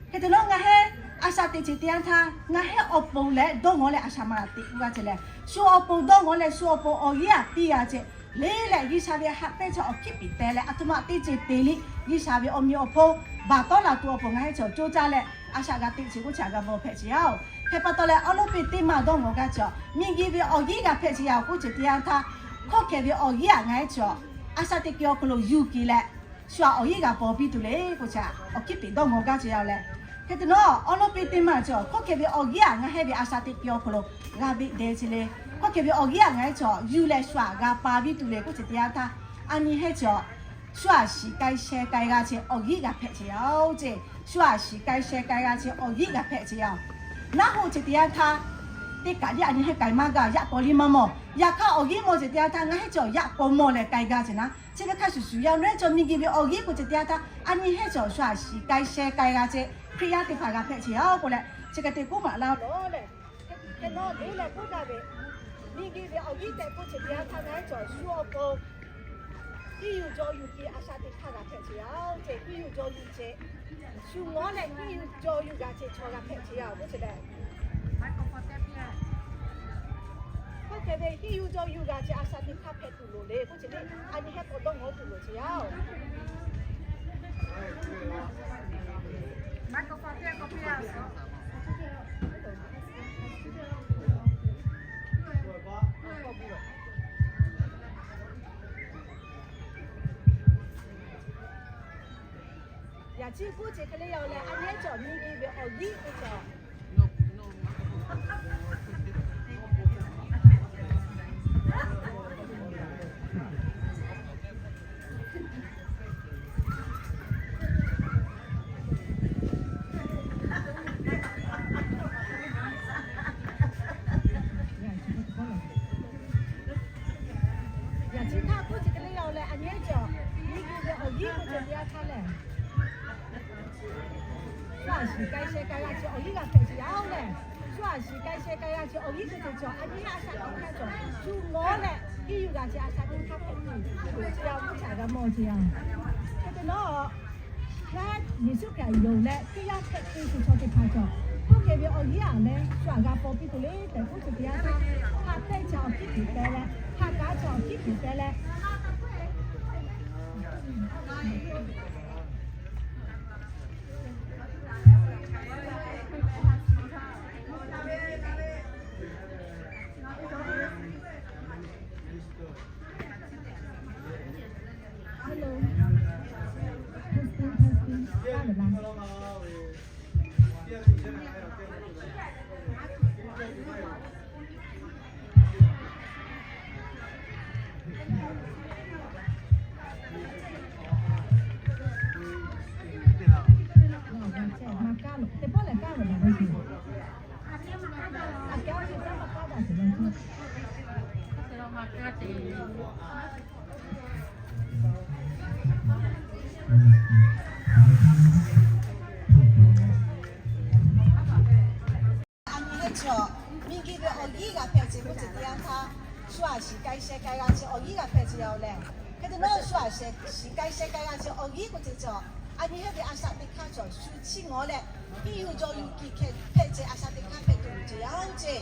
Hk'e te nawˉ ngaˬ hehˉ a shaꞈ teꞈ ce teˇ yanˇ htaˇ, ngaˬ hehˉ awˬ pon leh dawˇ ngawˬ leh a shaꞈ maˍ teꞈ k'oˆ gaˇ ce leh, shu awˬ pon dawˇ ngawˬ leh shu awˬ pon awˬ g'inˉ aꞈ piˇ g'a ce le leh, G'uiˬsha ve haꞈ pehnˇ chaw awˬ hkiˉ piˍ teh leh a htoꞈ ma teˇ ceuˬ te liˇ G'uiˬsha ve awˬ meꞈ awˬ hponˇ baˬ tawˆ la tuˬ awˬ pon ngaˬ hehˉ cawˬ co caˇ leh a shaꞈ g'a teꞈ ce k'oˆ ce g'a mawˬ hpehꞈ ce yaˇ-oˬ. Hk'e pa taw leh awˉ lawˉ piˇ teˇ maˬ dawˇ ngawˬ gaˇ ce, miˬguiˬ ve awˬ g'inˉ g'a hpehꞈ ce yaˇ-oˬ k'oˆ ce teˇ yanˇ htaˇ, hk'awˇ hkeh ve awˬ g'inˉ aꞈ ngaˬ hehˉ cawˬ a shaꞈ teꞈ kuiˬ awˬ hk'aw lo yuˬ kiˬ leh, shu aꞈ awˬ g'inˉ g'a paw piˇ tuˬ le k'oˆ ce, awˬ hkiˉ piˍ dawˇ ngawˬ gaˇ ce yaˇ-oˬ leh. Hk'e te nawˉ awˉ lawˉ piˇ teˇ maˬ cawˬ hk'awˇ hkeh ve awˬ g'inˉ aꞈ ngaˬ hehˉ ve a shaꞈ teꞈ kuiˬ awˬ hk'aw lo g'a veˆ deh ce le. Hk'awˇ hkeh ve awˬ g'inˉ aꞈ ngaˬ hehˉ cawˬ yuˬ leh shu aꞈ g'a paw piˇ tuˬ le k'oˆ ce teˇ yanˇ htaˇ, a nyi hehˉ cawˬ shu aꞈ shiˍ k'ai sheh k'ai g'a ce awˬ g'inˉ g'a hpehꞈ ce yaˇ-oˬ ce. Shu aꞈ shiˍ k'ai sheh k'ai g'a ce awˬ g'inˉ g'a hpehꞈ ce yaˇ-oˬ. Naˉ hoꞈ ce teˇ yanˇ htaˇ, teˇ kaꞈ liˇ a nyi hehˉ k'ai maˇ gaˇ, yaꞈ k'aw liˇ maˇ mawˬ. Yaꞈ hk'aˇ awˬ g'inˉ mawˬ ce teˇ yanˇ htaˇ ngaˬ hehˉ cawˬ yaꞈ k'aw mawˬ leh k'ai gaˇ ce naˉ. Chi ve hk'a shuˍ shuˍ yaˇ nawˬ hehˉ cawˬ miˬguiˬ ve awˬ g'inˉ k'oˆ ce teˇ yanˇ htaˇ, a nyi hehˉ cawˬ shu aꞈ shiˍ k'ai sheh k'ai g'a ce Hkriꞈ yaˇ teˇ hpaˍ g'a hpehꞈ ce yaˇ-oˬ k'oˆ leh, chi hk'e te k'oˆ maˍ laˇ-oˬ leh, hk'e nawˉ le leh k'oˆ gaˇ ve, miˬguiˬ ve awˬ g'inˉ tehꞈ k'oˆ ce teˇ yanˇ htaˇ ngaˬ hehˉ cawˬ shu awˬ pon hiˇ yuˬ jaw yuˬ kiˬ a shaꞈ teꞈ htaˇ g'a hpehꞈ ce yaˇ-oˬ ce. Hiˇ yuˬ jaw yuˬ ce, shu ngawˉ leh hiˇ yuˬ jaw yuˬ g'a ce chaw g'a hpehꞈ ce yaˇ-oˬ k'oˆ ce leh, hk'awˇ hkeh ve hiˇ yuˬ jaw yuˬ g'a ce a shaꞈ teꞈ htaˇ hpehꞈ tuˬ loˍ le k'oˆ ce le. A nyi hehˉ k'awꞈ dawˇ ngawˬ tuˬ loˍ ce yaˇ-oˬ. Yaꞈ chi k'oˆ ce hk'e le yaˇ-oˬ leh, a nyi hehˉ cawˬ miˬguiˬ ve awˬ g'inˉ k'oˆ ce Yaꞈ chi htaˇ k'oˆ ce hk'e le yaˇ-oˬ leh, a nyi hehˉ cawˬ miˬguiˬ ve awˬ g'inˉ k'oˆ ce teˇ yanˇ htaˇ lehˬ, shu aꞈ shiˍ k'ai sheh k'ai g'a ce awˬ g'inˉ g'a hpehꞈ ce yaˇ-oˬ leh, shu aꞈ shiˍ k'ai sheh k'ai g'a ce awˬ g'inˉ k'oˆ ce cawˬ a nyi hehˉ a shaꞈ teꞈ htaˇ cawˬ shu ngawˉ leh hiˇ yuˬ g'a ce a shaꞈ teꞈ htaˇ hpehꞈ tuˬ loˍ ce yaˇ k'oˆ ce g'a mawˬ ce yaˇ. Hk'e te nawˉ, ngaˬ hehˉ Yeˍsuˆ Hkriꞈ yonˍ leh teˇ g'aˇ hpehꞈ te tuˬ chaw teˇ hpaˍ cawˬ, hk'awˇ hkeh ve awˬ g'inˉ aꞈ leh shu aꞈ g'a paw piˇ tuˬ le tehꞈ k'oˆ ce teˇ yanˇ htaˇ, haꞈ pehnˇ chaw awˬ hkiˉ piˍ teh leh, haꞈ kaˉ chaw awˬ hkiˉ piˍ teh leh, A nyi hehnˇ chi awˬ miˬguiˬ ve awˬ yiˉ g'a hpehꞈ ce k'oˆ ce teˇ yanˇ htaˇ, shu aꞈ shiˍ k'ai sheh k'ai g'a ce awˬ yiˉ g'a hpehꞈ ce yaˇ-oˬ lehˬ. Hk'e te nawˉ shu aꞈ shiˍ k'ai sheh k'ai g'a ce awˬ yiˉ k'oˆ ce cawˬ, a nyi hehnˇ ve a shaꞈ teꞈ hk'aˇ cawˬ shu chiˇ ngawˬ leh, hiˇ yuˬ jaw yuˬ kiˬ hpehꞈ ce a shaꞈ teꞈ hk'aˇ hpehꞈ tuˬ loˍ ce yaˇ-oˬ ce.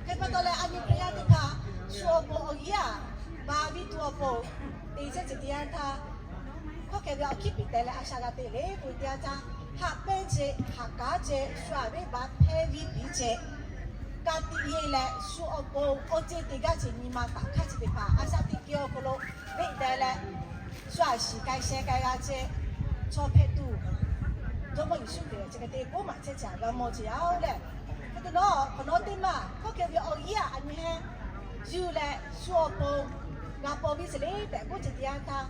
Hk'e pa taw leh a nyi Hkriꞈ yaˇ teˇ hpaˍ shu awˬ bon awˬ yiˉ aꞈ ba viˇ tuˬ awˬ pon te chehˇ ce teˇ yanˇ htaˇ, hkawˇ hkeh ve awˬ hkiˉ piˍ teh leh a shaꞈ g'a te le k'oˆ ve teˇ yanˇ htaˇ, haꞈ pehnˇ ce, haꞈ kanˉ ce, shu aꞈ venˇbaˆ hpehˇ viˇ piˍ ce, ka tiꞈ yeˬ leh shu awˬ bon awˬ ceˬ te gaˇ ce nyi ma taꞈ hk'aˇ ce teˇ hpaˍ a shaꞈ teꞈ kiˬ awˬ hk'aw lo venˇ teh leh, shu aꞈ shiˍ k'ai sheh k'ai g'a ce, chaw hpehꞈ tuˬ Jawˇmawˇ Yeˍsuˆ Hkriꞈ chi hk'e te k'oˆ maˍ chehˇ ce aꞈ g'a mawˬ ce yaˇ-oˬ lehˬ. Hk'e te nawˉ hk'awꞈ nawˉ teˇ maˬ hkawˇ hkeh ve awˬ yiˉ aꞈ a nyi hehnˇ yuˬ leh shu awˬ pon g'a paw viˇ ce le tehꞈ k'oˆ ce teˇ yanˇ htaˇ,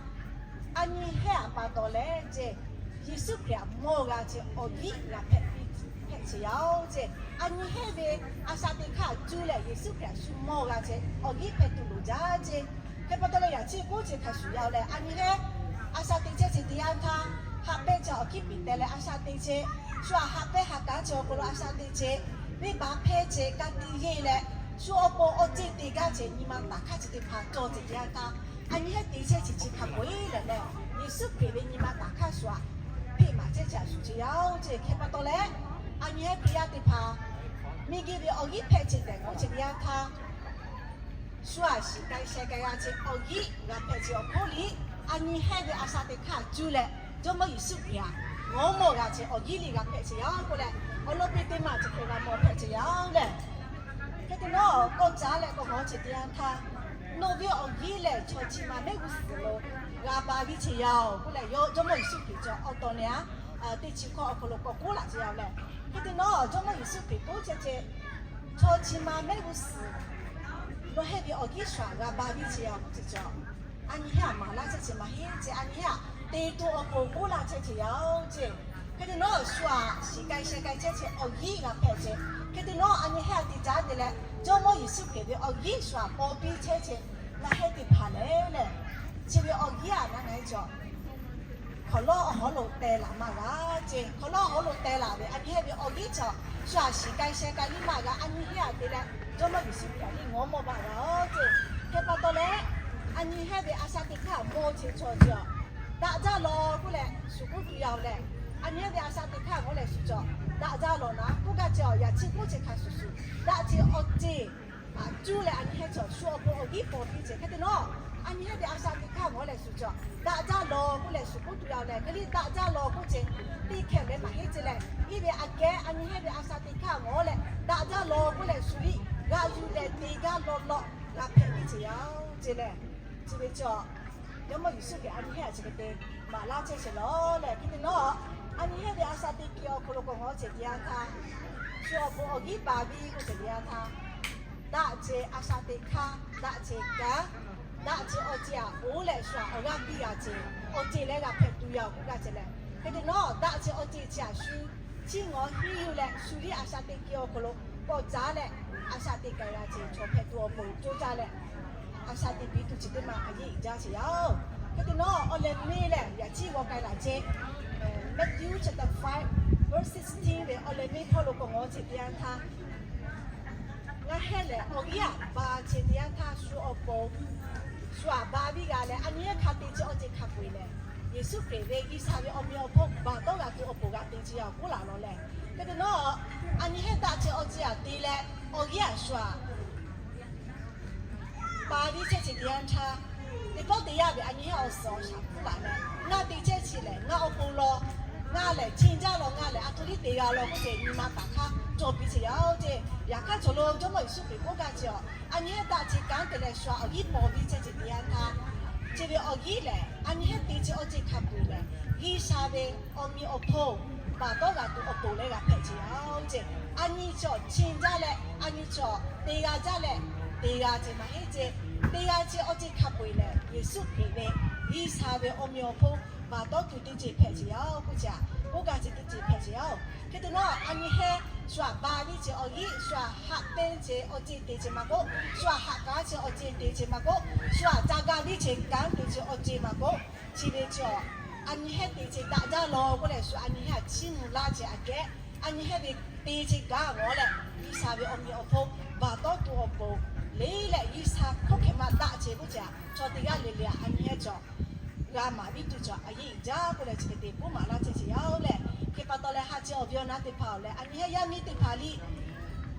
a nyi hehnˇ aꞈ pa taw leh ce, Yeˍsuˆ Hkriꞈ aꞈ mawˬ g'a ce awˬ yiˉ g'a hpehꞈ piˇ hpehꞈ ce yaˇ-oˬ ce. A nyi hehnˇ ve a shaꞈ teꞈ hk'aˇ cuˇ leh Yeˍsuˆ Hkriꞈ aꞈ shu mawˬ g'a ce awˬ yiˉ hpehꞈ tuˬ loˍ jaˇ ce. Hk'e pa taw leh yaꞈ chi k'oˆ ce hk'a shuˍ yaˇ-oˬ lehˬ, a nyi hehnˇ a shaꞈ teꞈ chehˇ ce teˇ yanˇ htaˇ, haꞈ pehnˇ ce awˬ hkiˉ piˍ teh leh a shaꞈ teꞈ ce, shu aꞈ haꞈ pehnˇ haꞈ kanˉ ce awˬ hk'aw lo a shaꞈ teꞈ ce, venˇbaˆ hpehˇ ce, ka tiꞈ yeˬ leh shu awˬ pon awˬ ceˬ te gaˇ ce nyi ma taꞈ hk'aˇ ce teˇ hpaˍ cawˬ ce teˇ yanˇ htaˇ, a nyi hehnˇ te chehˇ ce chi hk'a peu-eˬ lehˬ lehˬ, Yeˍsuˆ Hkriꞈ ve nyi ma taꞈ hk'aˇ shu aꞈ hpeꞈ maˍ chehˇ ce aꞈ shuˍ ce yaˇ-oˬ ce. Hk'e pa taw leh, a nyi hehnˇ Hkriꞈ yaˇ teˇ hpaˍ miˬguiˬ ve awˬ yiˉ hpehꞈ ce tehꞈ k'oˆ ce teˇ yanˇ htaˇ, shu aꞈ shiˍ k'ai sheh k'ai g'a ce awˬ yiˉ g'a hpehꞈ ce awˬ hk'oˆ liꞈ, a nyi hehnˇ ve a shaꞈ teꞈ hk'aˇ cuˇ leh Jawˇmawˇ Yeˍsuˆ Hkriꞈ aꞈ ngawˉ mawˬ g'a ce awˬ yiˉ liꞈ g'a hpehꞈ ce yaˇ k'oˆ leh, awˬ lawn piˇ teˇ maˬ chi hk'e g'a mawˬ hpehꞈ ce yaˇ-oˬ lehˬ. Hk'e te nawˉ kawˆ caˉ leh k'awꞈ g'awˬ ce teˇ yanˇ htaˇ, nawˬ ve awˬ yiˉ lehˬ chaw chi ma mehˆ g'uˇ suhˍ lo g'a ba viˇ ce yaˇ-oˬ k'oˆ leh, Jawˇmawˇ Yeˍsuˆ Hkriꞈ cawˬ awˬ taw neh a teˇ chi hkawˇ awˬ hk'aw lo k'awꞈ k'oˆ laꞈ ce yaˇ-oˬ lehˬ. Hk'e te nawˉ Jawˇmawˇ Yeˍsuˆ Hkriꞈ k'oˆ chehˇ ce, chaw chi ma mehˆ g'uˇ suhˍ nawˬ hehnˇ ve awˬ yiˉ shu aꞈ g'a ba viˇ ce yaˇ-oˬ k'oˆ ce cawˬ, a nyi hehnˇ aꞈ maˍ laˇ chehˇ ce maˇ heˆ ce, a nyi hehnˇ aꞈ te tuˬ awˬ pon k'oˆ laˇ chehˇ ce yaˇ-oˬ ce. Hk'e te nawˉ shu aꞈ shiˍ k'ai sheh k'ai chehˇ ce awˬ yiˉ g'a hpehꞈ ce. Hk'e te nawˉ a nyi hehnˇ aꞈ te caˉ te leh Jawˇmawˇ Yeˍsuˆ Hkriꞈ ve awˬ yiˉ shu aꞈ paw piˇ chehˇ ce ngaˬ hehnˇ teˇ hpaˍ lehˬ lehˬ, chi ve awˬ yiˉ aꞈ na na cawˬ hk'awꞈ lawˉ awˬ hawˉ lo teh laˬ maˇ g'a ce. Hk'awꞈ lawˉ awˬ hawˉ lo teh laˬ ve a nyi hehnˇ ve awˬ yiˉ cawˬ shu aꞈ shiˍ k'ai sheh k'ai liˇ maˇ g'a, a nyi hehnˇ aꞈ te leh Jawˇmawˇ Yeˍsuˆ Hkriꞈ aꞈ liˇ ngawˉ mawˬ maˇ g'a-oˬ ce. Hk'e pa taw leh, a nyi hehnˇ ve a shaꞈ teꞈ hk'aˇ mawˬ ce chaw ce aꞈ daꞈ jaˇ lawˬ k'oˆ leh shu k'oˆ tuˬ yaˇ-oˬ lehˬ, a nyi hehnˇ ve a shaꞈ teꞈ hk'aˇ g'awˬ leh shu cawˬ daꞈ jaˇ lawˬ naˉ k'oˆ gaˇ ce. Yaꞈ chi k'oˆ ce hk'a shuˍ shuˍ daꞈ ce awˬ ceˬ aꞈ cuˇ leh a nyi hehnˇ cawˬ shu awˬ pon awˬ yiˉ paw piˇ ce. Hk'e te nawˉ a nyi hehnˇ ve a shaꞈ teꞈ hk'aˇ g'awˬ leh shu cawˬ daꞈ jaˇ lawˬ k'oˆ leh shu k'oˆ tuˬ yaˇ-oˬ lehˬ, hk'e liˇ daꞈ jaˇ lawˬ k'oˆ ce teˇ hkeh leh maˇ heˆ ce leh, iˉ ve aꞈ kehˉ a nyi hehnˇ ve a shaꞈ teꞈ hk'aˇ g'awˬ leh daꞈ jaˇ lawˬ k'oˆ leh shu liˇ g'a yuˬ leh te gaˇ lawꞈ lawꞈ g'a hpehꞈ piˇ ce yaˇ-oˬ ce leh, chi ve cawˬ Jawˇmawˇ Yeˍsuˆ Hkriꞈ a nyi hehnˇ aꞈ chi hk'e te maˍ laˇ chehˇ ce lawˬ lehˬ. Hk'e te nawˉ a nyi hehnˇ ve a shaꞈ teꞈ kiˬ awˬ hk'aw lo k'awꞈ g'awˬ ce teˇ yanˇ htaˇ, shu awˬ pon awˬ yiˉ ba viˇ k'oˆ ce teˇ yanˇ htaˇ, daꞈ ce a shaꞈ teꞈ hk'aˇ, daꞈ ce kanˉ, daꞈ ce awˬ ceˬ aꞈ oˉ leh shu aꞈ awˬ g'aˇ piˇ g'a ce awˬ ceˬ leh g'a hpehꞈ tuˬ yaˇ-oˬ k'oˆ gaˇ ce leh, hk'e te nawˉ daꞈ ce awˬ ceˬ chi aꞈ shu chiˇ ngawˬ hiˉ yuˬ leh shu liˇ a shaꞈ teꞈ kiˬ awˬ hk'aw lo k'awꞈ caˉ leh a shaꞈ teꞈ k'ai g'a ce chaw hpehꞈ tuˬ awˬ pon coˇ caˇ leh a shaꞈ teꞈ piˇ tuˬ chi teˇ maˬ a yeˇ jaˇ ce yaˇ-oˬ. Hk'e te nawˉ awˬ lehˬ miˇ lehˬ yaꞈ chi g'awˬ k'ai laꞈ ce, Matthew chapter five verse sixteen ve awˬ lehˬ miˇ hpawˇ lo k'awꞈ g'awˬ ce teˇ yanˇ htaˇ, ngaˬ hehnˇ lehˬ awˬ yiˉ aꞈ ba ce teˇ yanˇ htaˇ shu awˬ pon shu aꞈ ba viˇ g'a leh a nyi hehnˇ hk'a te ce awˬ ceˬ hk'a peu-eˬ lehˬ, Yeˍsuˆ Hkriꞈ ve G'uiˬsha ve awˬ meꞈ awˬ hponˇ baˬ dawˇ g'a tuˬ awˬ pon g'a te ce yaˇ-oˬ k'oˆ laˬ lawˬ lehˬ. Hk'e te nawˉ a nyi hehnˇ daꞈ ce awˬ ceˬ aꞈ te leh awˬ yiˉ aꞈ shu aꞈ ba viˇ chehˇ ce teˇ yanˇ htaˇ, teˇ pawˆ teˇ yanˇ ve a nyi hehnˇ awˬ suhˍ awˬ shaˍ hpuˇ laˬ leh, ngaˬ te chehˇ chi lehˬ ngaˬ awˬ pon law, ngaˬ lehˬ chi jaˇ lawˬ, ngaˬ lehˬ a htoꞈ liˇ te g'a lawˬ k'oˆ ce nyi ma taꞈ hk'aˇ cawˬ piˇ ce yaˇ-oˬ ce. Yaꞈ hk'aˇ cawˬ lo Jawˇmawˇ Yeˍsuˆ Hkriꞈ k'oˆ gaˇ ce aꞈ, a nyi hehnˇ daꞈ ce kanˉ te leh shu aꞈ awˬ yiˉ paw viˇ chehˇ ce teˇ yanˇ htaˇ, chi ve awˬ yiˉ lehˬ a nyi hehnˇ te ce awˬ ceˬ hk'a peu-eˬ lehˬ, G'uiˬsha ve awˬ meꞈ awˬ hponˇ baˬ dawˇ g'a tuˬ awˬ pon leh g'a hpehꞈ ce yaˇ-oˬ ce. A nyi cawˬ chi jaˇ leh a nyi cawˬ te g'a jaˇ leh te g'a ce maˇ heˆ ce. Te g'a ce awˬ ceˬ hk'a peu-eˬ lehˬ, Yeˍsuˆ Hkriꞈ ve G'uiˬsha ve awˬ meꞈ awˬ hponˇ baˬ dawˇ tuˬ teˇ ceˬ hpehꞈ ce yaˇ-oˬ k'oˆ ce aꞈ, k'oˆ gaˇ ce teˇ ceˬ hpehꞈ ce yaˇ-oˬ. Hk'e te nawˉ a nyi hehnˇ Shu aꞈ ba viˉ ce awˬ liˇ, shu aꞈ haꞈ pehnˇ ce awˬ ceˬ te ce maˇ k'oˆ, shu aꞈ haꞈ k'aˉ ce awˬ ceˬ te ce maˇ k'oˆ, shu aꞈ ca ga viˉ ce kanˉ te ce awˬ ceˬ maˇ k'oˆ, chi ve cawˬ a nyi heˉ te ce daꞈ jaˇ law k'oˆ leh, shu a nyi heˉ aꞈ chiˇ mvuh laˇ ce aꞈ kehˉ, a nyi heˉ ve te ce kanˉ g'awˬ leh, G'uiˬsha ve awˬ meꞈ awˬ hponˇ baˬ tawˉ tuˬ awˬ pon le leh, G'uiˬsha hkawˇ hkeh maˇ daꞈ ce k'oˆ ce aꞈ, chaw teˇ g'aˇ le le aꞈ a nyi heˉ cawˬ g'a maˍ viˉ tuˬ cawˬ a yeˇ iˉ jaˇ k'oˆ leh, chi hk'e te k'oˆ maˍ laˇ chehˇ ce yaˇ-oˬ leh, hk'e pa taw leh ha ce awˬ viˉ awˬ naˉ teˇ hpaˍ-oˬ leh, a nyi heˉ yaˇ miˇ teˇ hpaˍ liˇ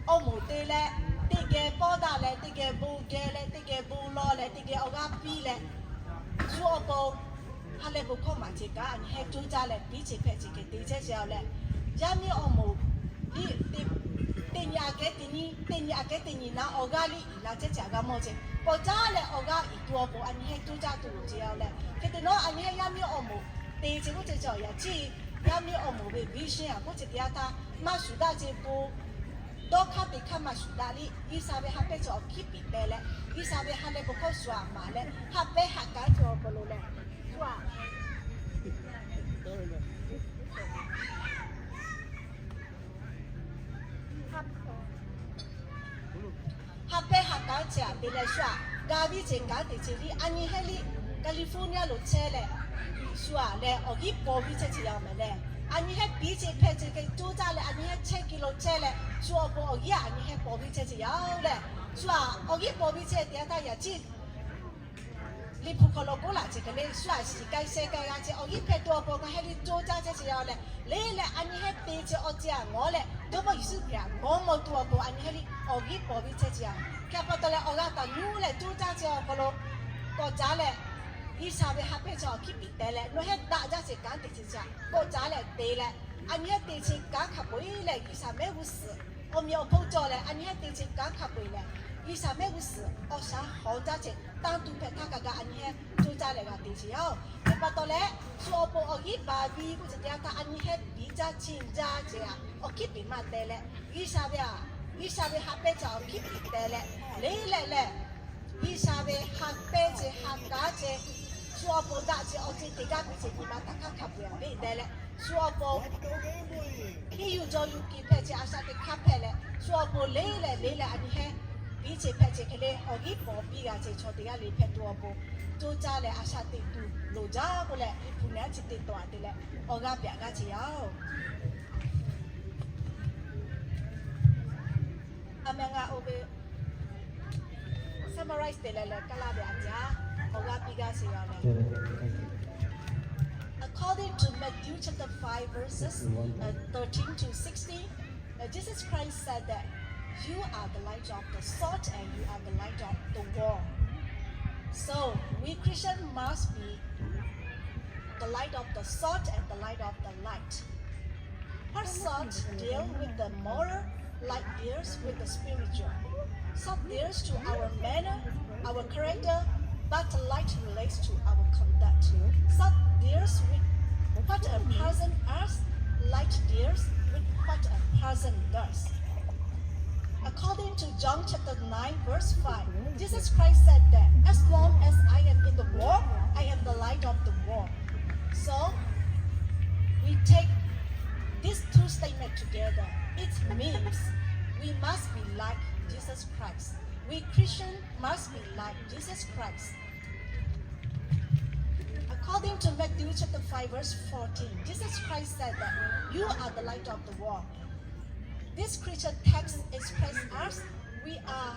awˬ moˍ te leh, teˇ geh pawˇ daꞈ leh, teˇ geh bon geh leh, teˇ geh bon lawˬ leh, teˇ geh awˬ g'aˇ piˇ leh, shu awˬ pon ha lehˬ bon hkawˇ maˍ ce kaꞈ a nyi heˉ coˇ caˇ leh piˇ ce hpehꞈ ce hk'e te chehˇ ce yaˇ-oˬ leh, yaˇ miˇ awˬ moˍ liˇ teˇ nyi aꞈ kehˉ teˇ nyi, teˇ nyi aꞈ kehˉ teˇ nyi naˉ awˬ g'aˇ liˇ iˍ la chehˇ ce aꞈ g'a mawˬ ce k'awꞈ caˉ leh awˬ g'aˇ iˍ tuˬ awˬ pon a nyi heˉ coˇ caˇ tuˬ loˍ ce yaˇ-oˬ leh, hk'e te nawˉ a nyi heˉ yaˇ miˇ awˬ moˍ te ce k'oˆ ce cawˬ yaꞈ ciˉ, yaˇ miˇ awˬ moˍ ve viˉ shinˉ aꞈ k'oˆ ce teˇ yanˇ htaˇ maˇ shuˍ daꞈ ce bon dawˇ hk'aˇ te hk'aˇ maˇ shuˍ daꞈ liˇ, G'uiˬsha ve ha pehˇ ce awˬ hkiˉ piˍ teh leh, G'uiˬsha ve ha lehˬ bon hkawˇ shu aꞈ maˍ leh, ha pehˇ haꞈ kanˉ ce awˬ hk'aw lo leh, shu aꞈ ha pehˇ haꞈ kanˉ ce aꞈ te leh shu aꞈ ga viˉ ce kanˉ te ce liˇ a nyi heˉ liˇ California lo chehˇ leh, shu aꞈ leh awˬ g'iˉ paw viˉ chehˇ ce yaˇ-oˬ mehˍ leh, a nyi heˉ piˇ ce hpehꞈ ce hk'e coˇ caˇ leh a nyi heˉ chehˇ ki lo chehˇ leh, shu awˬ pon awˬ g'iˉ aꞈ a nyi heˉ paw viˉ chehˇ ce yaˇ-oˬ leh, shu aꞈ awˬ g'iˉ paw viˉ chehˇ teˇ yanˇ htaˇ yaꞈ ciˉ Liꞈ hpu hk'aw lo k'oˆ laˇ ce hk'e le, shu aꞈ shiˍ k'ai sheh k'ai g'a ce awˬ g'iˉ hpehꞈ tuˬ awˬ pon ngaˬ heˉ liˇ coˇ caˇ chehˇ ce yaˇ-oˬ leh, le leh a nyi heˉ te ce awˬ ceˬ aꞈ ngawˬ leh, Jawˇmawˇ Yeˍsuˆ Hkriꞈ aꞈ ngawˬ mawˬ tuˬ awˬ pon a nyi heˉ liˇ awˬ g'iˉ paw viˉ chehˇ ce yaˇ. Hk'e pa taw leh awˬ g'aˇ taˍ nuˇ leh coˇ caˇ ce awˬ hk'aw lo k'awꞈ caˉ leh, G'uiˬsha ve ha pehˇ ce awˬ hkiˉ piˍ teh leh nawˬ heˉ daꞈ jaˇ ce kanˉ te ce ce aꞈ k'awꞈ caˉ leh te leh, a nyi heˉ te ce kanˉ hk'a peu-eˬ leh G'uiˬsha mehˆ g'uˇ suhˍ awˬ meꞈ awˬ hponˇ cawˬ leh a nyi heˉ te ce kanˉ hk'a peu-eˬ leh, G'uiˬsha mehˆ g'uˇ suhˍ awˬ shaˉ hawˍ jaˇ ce tanˇ tuˬ hpehꞈ htaˇ kaꞈ kaꞈ a nyi heˉ coˇ caˇ leh g'a te ce yaˇ-oˬ. Hk'e pa taw leh, shu awˬ pon awˬ g'iˉ paw viˉ k'oˆ ce teˇ yanˇ htaˇ a nyi heˉ piˇ jaˇ chiˇ jaˇ ce aꞈ awˬ hkiˉ piˍ maˇ teh leh, G'uiˬsha ve aꞈ, G'uiˬsha ve ha pehˇ ce awˬ hkiˉ piˍ teh leh, le leh leh G'uiˬsha ve ha pehˇ ce ha kanˉ ce, shu awˬ pon daꞈ ce awˬ ceˬ te gaˇ piˇ ce nyi ma taꞈ hk'aˇ hk'a peu-eˬ aꞈ le deh leh, shu awˬ pon hiˉ yuˬ jaw yuˬ kiˬ hpehꞈ ce a shaꞈ teꞈ hk'aˇ hpehꞈ leh, shu awˬ pon le leh le leh a nyi heˉ piˇ ce hpehꞈ ce hk'e le awˬ g'iˉ paw piˇ g'a ce chaw teˇ g'aˇ le hpehꞈ tuˬ awˬ pon coˇ caˇ leh a shaꞈ teꞈ tuˬ loˍ jaˇ k'oˆ leh, Liꞈ hpu ngaˬ chi teˇ taw aꞈ te leh awˬ g'aˇ piꞈ g'aˇ ce yaˇ-oˬ. A meh ngaˬ oˇ ve summarize te leh leh kaˇ laˇ ve aꞈ jaˇ, awˬ g'aˇ piˇ g'aˇ ce yaˇ-oˬ leh. According to Matthew chapter five, verses, uh, thirteen to sixteen, uh, Jesus Christ said that you are the light of the salt and you are the light of the world. So we Christian must be the light of the salt and the light of the light. What salt deal with the moral, light deals with the spiritual. Salt deals to our manner, our character, but light relates to our conduct. Salt deals with what a person earns, light deals with what a person does. According to John chapter nine, verse five, Jesus Christ said that, "As long as I am in the world, I am the light of the world." So, we take these two statements together. It means we must be like Jesus Christ. We Christian must be like Jesus Christ. According to Matthew chapter five, verse fourteen, Jesus Christ said that, "You are the light of the world." This scripture text expresses us we are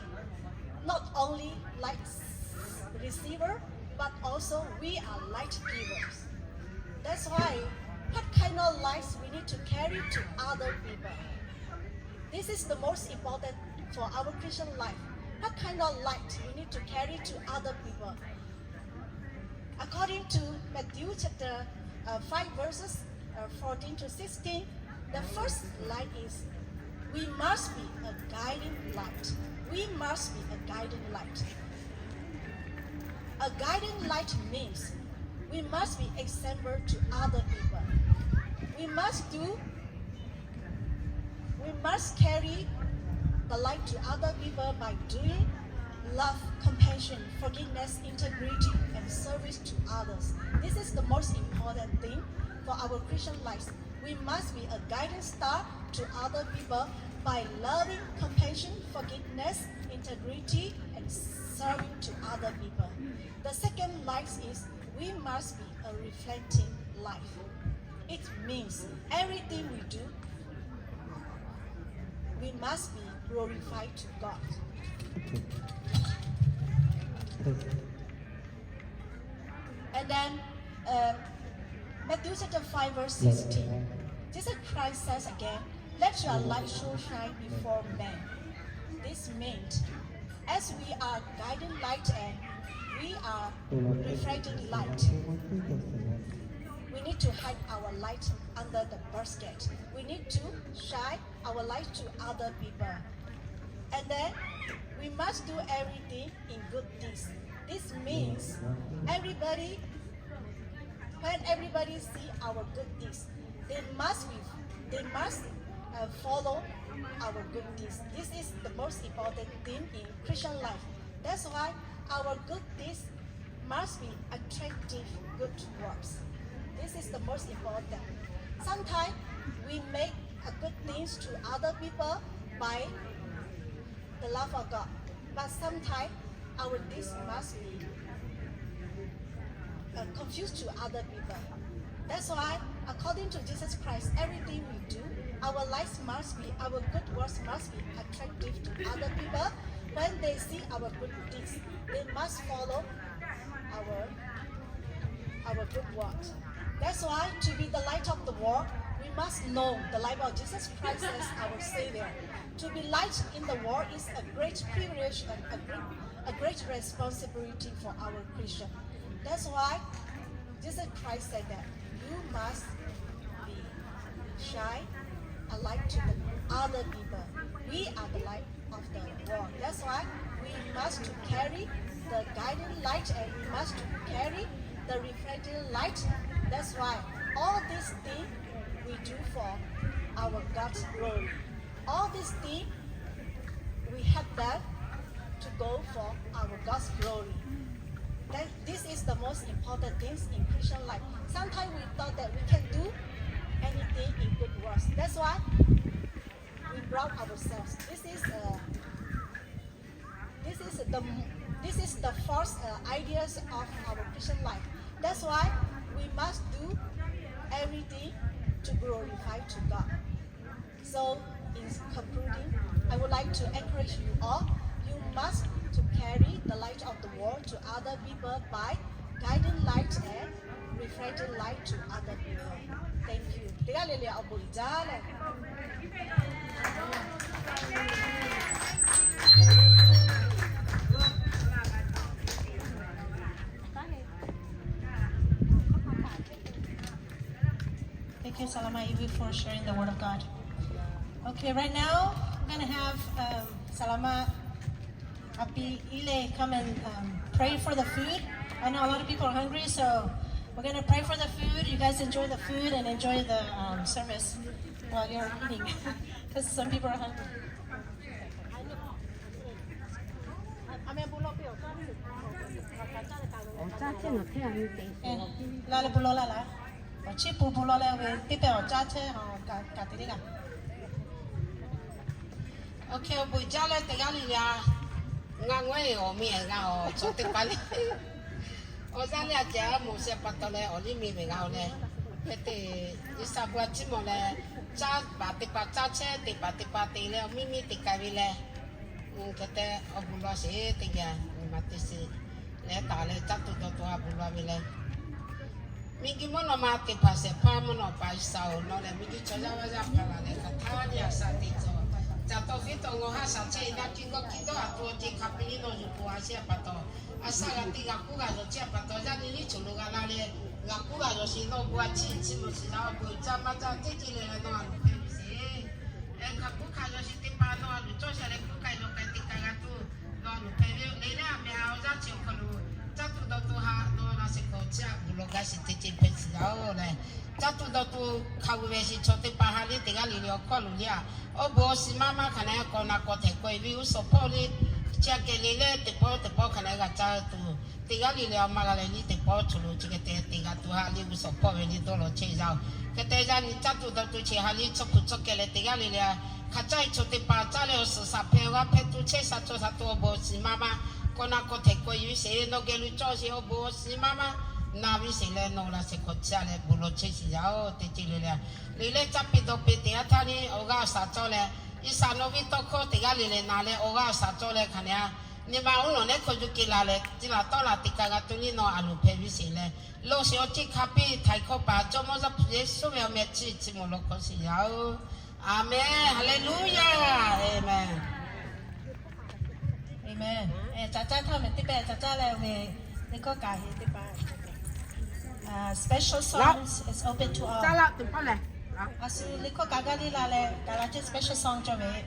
not only light receiver, but also we are light givers. That's why what kind of lights we need to carry to other people. This is the most important for our Christian life. What kind of light we need to carry to other people? According to Matthew chapter, uh, five, verses, uh, fourteen to sixteen, the first light is we must be a guiding light. We must be a guiding light. A guiding light means we must be example to other people. We must do We must carry the light to other people by doing love, compassion, forgiveness, integrity, and service to others. This is the most important thing for our Christian life. We must be a guiding star to other people by loving, compassion, forgiveness, integrity, and serving to other people. The second light is we must be a reflecting light. It means everything we do, we must be glorified to God. And then, uh, Matthew chapter five, verse sixteen. Jesus Christ says again, "Let your light so shine before men." This means, as we are guiding light and we are reflecting light, we need to hide our light under the basket. We need to shine our light to other people. And then we must do everything in good deeds. This means everybody, when everybody see our good deeds, they must be, they must, uh, follow our good deeds. This is the most important thing in Christian life. That's why our good deeds must be attractive good works. This is the most important. Sometimes we make a good things to other people by the love of God, but sometimes our deeds must be, uh, confused to other people. That's why, according to Jesus Christ, everything we do, our lives must be, our good works must be attractive to other people. When they see our good deeds, they must follow our, our good works. That's why, to be the light of the world, we must know the life of Jesus Christ as our Savior. To be light in the world is a great privilege and a great, a great responsibility for our Christian. That's why Jesus Christ said that you must be shine a light to the other people. We are the light of the world. That's why we must to carry the guiding light and we must to carry the reflecting light. That's why all these things we do for our God's glory. All these things we have done to go for our God's glory. That, this is the most important things in Christian life. Sometimes we thought that we can do anything in good works. That's why we brought ourselves. This is, uh, this is the, this is the first, uh, ideas of our Christian life. That's why we must do everything to glorify to God. So, in concluding, I would like to encourage you all. You must to carry the light of the world to other people by guiding light and reflecting light to other people. Thank you. Teˇ g'aˇ le le awˬ bon uiˍ jaˇ leh. Thank you, Saˍlaꞈma Ivi, for sharing the word of God. Okay, right now I'm gonna have, um, Saˍlaꞈma Api Ile come and, um, pray for the food. I know a lot of people are hungry, so we're gonna pray for the food. You guys enjoy the food and enjoy the, um, service while you're eating, because some people are hungry. Awˬ caˇ chehˇ nawˬ hteˇ a nyi te. La leh bon lawˬ la laˇ. Awˬ chiˇ pun bon lawˬ leh ve teˇ pehˇ awˬ caˇ chehˇ a kaꞈ te le laˇ. Awˬ hk'e awˬ bon jaˇ leh teˇ g'aˇ le le a, ngaˬ ngawehˇ awˬ mi g'a awˬ chaw teˇ hpaˍ le. Awˬ yaˇ le a ceh a moˍ shehˍ pa taw leh awˬ liˇ mi ve g'a oˬ leh, hk'e te Iˉsaˍ bon a ciˉ mawˬ leh, caˇ paˍ teˇ hpaˍ caˇ chehˇ, teˇ paˍ teˇ hpaˍ te leh awˬ miˇ miˇ te k'ai ve leh, hk'e te awˬ bon lawˬ sheˍ teˇ geh nyi ma te sheˍ. Leh taˍ leh caˇ tuˬ dawˬ tuˬ a bon lawˬ ve leh, miˬguiˬ mvuhˇ naw ma teˇ hpaˍ shehˍ hpaˇ mvuhˇ naw paˍ Iˉsaˍ oˬ nawˬ leh miˬguiˬ chaw yaˇ vaˇ yaˇ hpaˍ laˬ leh hk'aˬ htaˇ nyi a shaꞈ teꞈ cawˬ. Caˬ taw fiˉ taw ngaw haˉ shaꞈ chehˇ i naˇ kiˇ g'awˇ kiˇ dawˇ a to ce hk'a piˇ liˇ nawˬ yuˬ k'o a sheˍ a pa taw, a shaꞈ g'a te g'a kuˉ g'a yawˬ chehˇ a pa taw, yaˇ nyi liˇ choˬ lo g'a la leh g'a kuˉ g'a yawˬ sheˍ nawˬ bon a ciˉ chiˇ mvuh shiˍ la awˬ bon caˇ maˇ caˇ teˇ ceuˬ leh nawˬ a loˍ hpehꞈ ve sheˍ. Hk'a kuˉ hk'a yawˬ sheˍ teˇ hpaˍ nawˬ a loˍ cawˇ sheˍ leh kuˉ k'ai yawˬ k'ai te k'ai g'a tuˬ nawˬ a loˍ hpehꞈ ve le le a meh a awˬ yaˇ chi awˬ hk'aw lo caˇ tuˬ dawˬ tuˬ ha nawˬ laꞈ shehˍ hk'aw chiˇ a bon lawˬ gaˇ sheˍ teˇ ceuˬ hpehꞈ shiˍ la oˬ leh, caˇ tuˬ dawˬ tuˬ hk'a ve ve sheˍ chaw teˇ hpaˍ ha liˇ teˇ g'aˇ le le awˬ hkawˇ lo le a, awˬ bon awˬ shiˍ maˇ maˇ hk'a leh k'awꞈ na k'awꞈ htehꞈ k'oˆ e ve uˉ sawˍ hpawˇ le, chi a kehˬ le le teˇ pawˆ teˇ pawˆ hk'a leh g'a caˇ tuˬ Teˇ g'aˇ le le a ma g'a leh liˇ teˇ pawˆ choˬ lo chi hk'e te te g'a tuˬ ha liˇ g'uˇ suhˍ hpawˇ ve liˇ dawˇ law chehˇ yaˇ-oˬ. Hk'e te yaˇ nyi caˇ tuˬ dawˇ tuˬ chi ha liˇ chaw hpu chaw keh leh teˇ g'aˇ le le a hk'a caˇ e choˬ teˇ hpaˍ caˇ leh awˬ suhˍ shaˍ hpehꞈ g'a hpehꞈ tuˬ chehˇ sha chaw sha tuˬ awˬ bon awˬ shiˍ maˇ maˇ kawˇ naˆ kawˇ htehꞈ kawˇ yuˬ sheˍ nawˬ geh lo cawˇ sheˍ awˬ bon awˬ shiˍ maˇ maˇ na viˇ sheˍ leh nawˬ laꞈ shehˍ hk'awꞈ caˇ leh bon lawˬ chehˇ shiˍ yaˇ-oˬ. Teˇ ceuˬ le le a le leh caˇ piˇ dawˇ piˇ teˇ g'aˇ htaˇ ni awˬ g'aˇ awˬ shaˍ cawˇ leh Iˉsaˍ nawˬ viˇ tawˇ hkawˇ teˇ g'aˇ le le na leh awˬ g'aˇ awˬ shaˍ cawˇ leh hk'aˬ nehˬ a nyi ma uˉ nawˬ nehˉ hkawˇ yuˬ keh la leh ciˇ laˬ tawˆ la teˇ kaꞈ g'a tuˬ nyi nawˬ a loˍ hpehꞈ viˇ sheˍ leh lo sheˍ awˬ ciˇ hk'a piˇ htaiˍ hkawˇ paˍ Jawˇmawˇ Yaˇ hpu Yeˍsuˆ ve awˬ meh chi chi mawˬ lawˬ hkawˇ sheˍ yaˇ-oˬ. Aˍmenˍ. Haˍleˍluˆyaˇ. Aˍmenˍ. Aˍmenˍ. Caˍ caˇ htaˇ mehˍ teˇ pehˍ caˍ caˇ leh ve liꞈ hkawˇ kaꞈ heˍ teˇ hpaˍ. Special songs is open to all. A shu liꞈ hkawˇ kaꞈ gaˇ liˇ la leh kaꞈ la ceˇ special song cawˇ ve.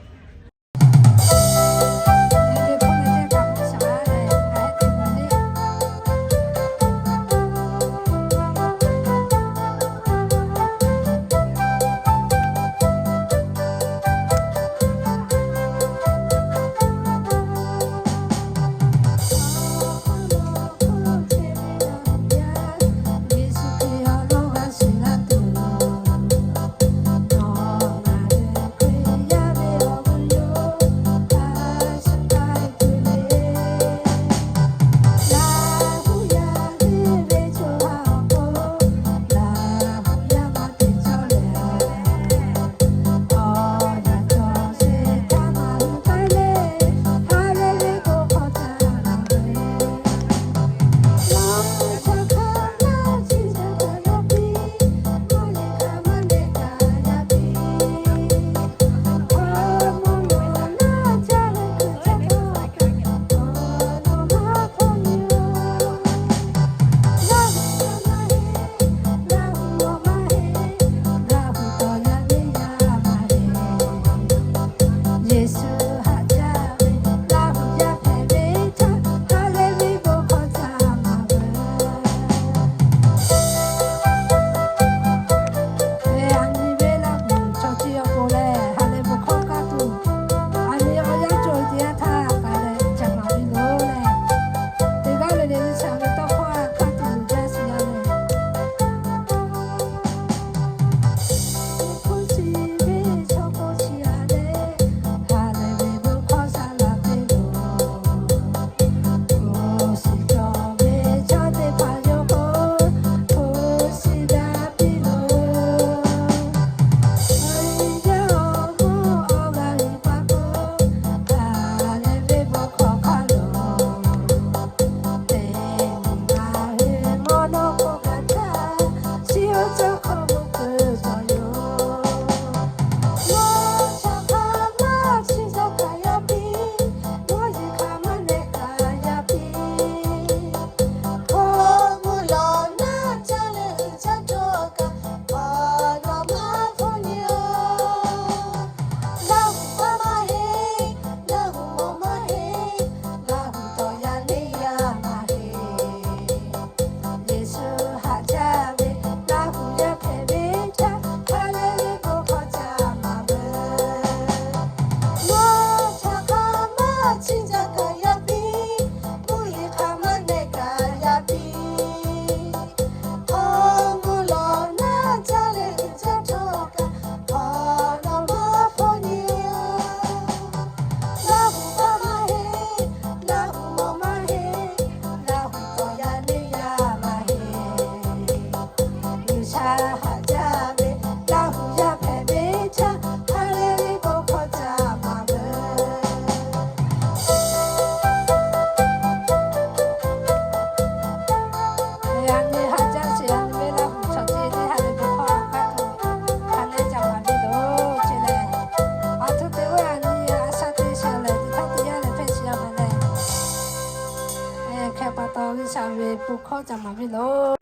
Hk'e pa taw G'uiˬsha ve bon hkawˇ ca maˍ piˇ loˬ.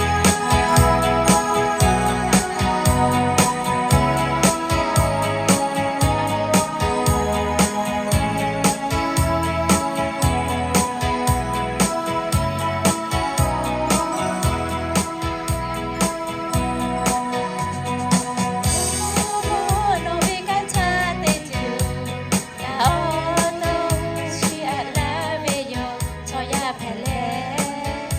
Nawˬ ve kanˇ caˇ te tuˬ, yaꞈ awˬ to chiˇ aꞈ laˇ ve yoˬ, chaw yaˇ hpehꞈ leh.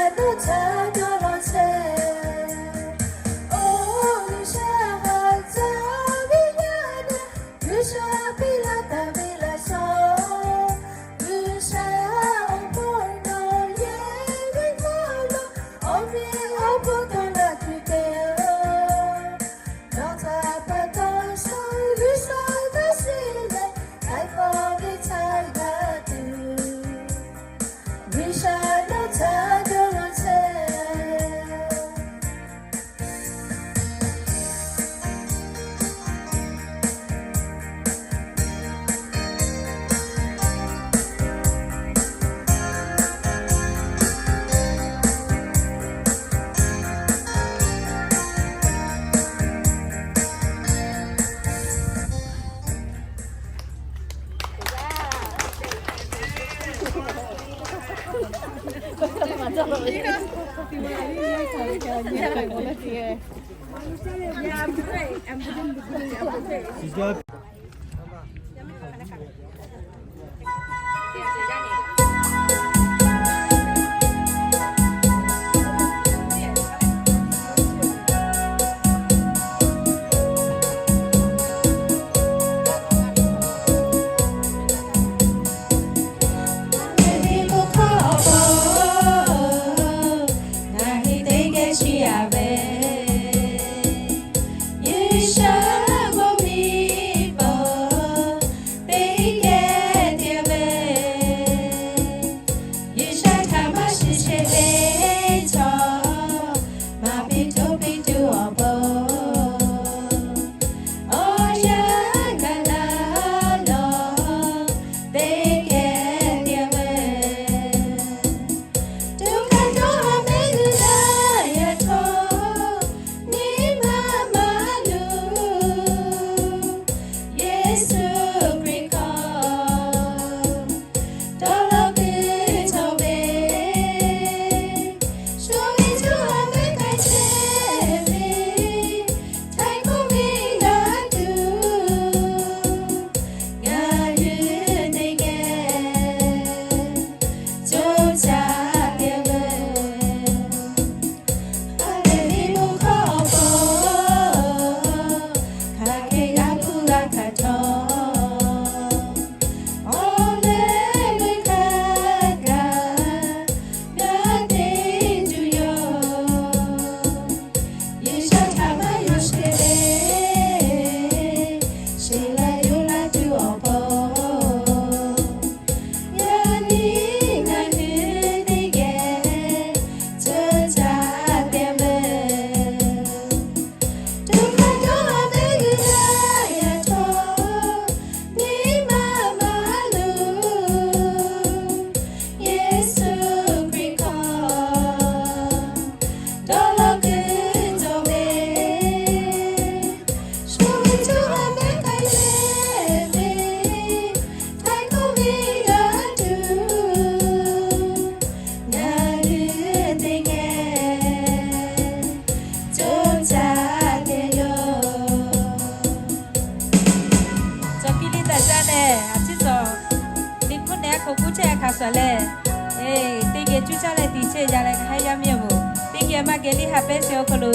G'uiˬsha nawˬ htaꞈ dawˇ law chehˇ. Oˬ, G'uiˬsha haꞈ caˇ ve yaˇ leh, G'uiˬsha piˇ laˇ taˍ ve laꞈ shawnˍ, G'uiˬsha awˬ bon nawˬ yehˬ ve hk'aw lo, awˬ meꞈ awˬ hponˇ dawˇ laˇ tuˬ te-o. Nawˬ htaꞈ pa taw shaw G'uiˬsha htaꞈ shiˍ leh, htaiˍ hk'awꞈ ve htaꞈ g'a tuˬ, G'uiˬsha nawˬ htaꞈ dawˇ law chehˇ. G'uiˬsha mvuhˇmiˬ paw teˇ geh te ve, G'uiˬsha htaꞈ maˇ shiˍ sheˍ ve chaw, maˇ piˇ htoˇ piˇ tuˬ awˬ pon, awˬ yanˇ gaˬ la lawˬ teˇ geh te ve. Tuꞈ hk'aˇ dawˇ haˍ mehˆ g'uˇ daꞈ yaˇ htawˇ, nyi ma maˇ luˬ, Yeˍsuˆ Hkriꞈ hkawˇ dawˇ law kuiˬ cawˬ ve, shu ve tuˬ haˍ ve hk'a chehˇ ve, htaiˍ hkawꞈ ve g'a tuˬ, ngaˬ hui teˇ geh coˇ caˇ te ve. Aˬ lehˬ ve bon hkawˇ awˬ pon, hk'aˬ hk'e g'a hpuˇ g'a hkanˍ htawˇ, awˬ lehˬ ve hk'a gaˬ g'a te tuˬ yoˬ. G'uiˬsha htaꞈ maˇ yonˍ sheˍ ve, sheˍ la yonˍ la tuˬ awˬ pon, yaꞈ nyi ngaˬ hui teˇ geh coˇ caˇ te ve. Tuꞈ hk'aˇ dawˇ haˍ mehˆ g'uˇ daꞈ yaˇ htawˇ, nyi ma maˇ luˬ, Yeˍsuˆ Hkriꞈ hkawˇ dawˇ law kuiˬ cawˬ ve, shu ve tuˬ haˍ ve hk'a chehˇ ve, htaiˍ hkawꞈ ve g'a tuˬ, ngaˬ hui teˇ geh coˇ caˇ te yoˬ. Cawˬ piˇ liˇ taˍ jaˇ leh, a ciˉ cawˬ, liꞈ hpu nehˬ a hkoꞈ kuˉ chehˇ a hkanˍ suhˍ leh, teˇ geh cuˇ caˇ leh te chehˇ jaˇ leh, ngaˬ haˉ yaˇ miˇ awˬ moˍ teˇ geh maˇ geh liˇ ha pehˉ sheˍ awˬ hk'aw lo,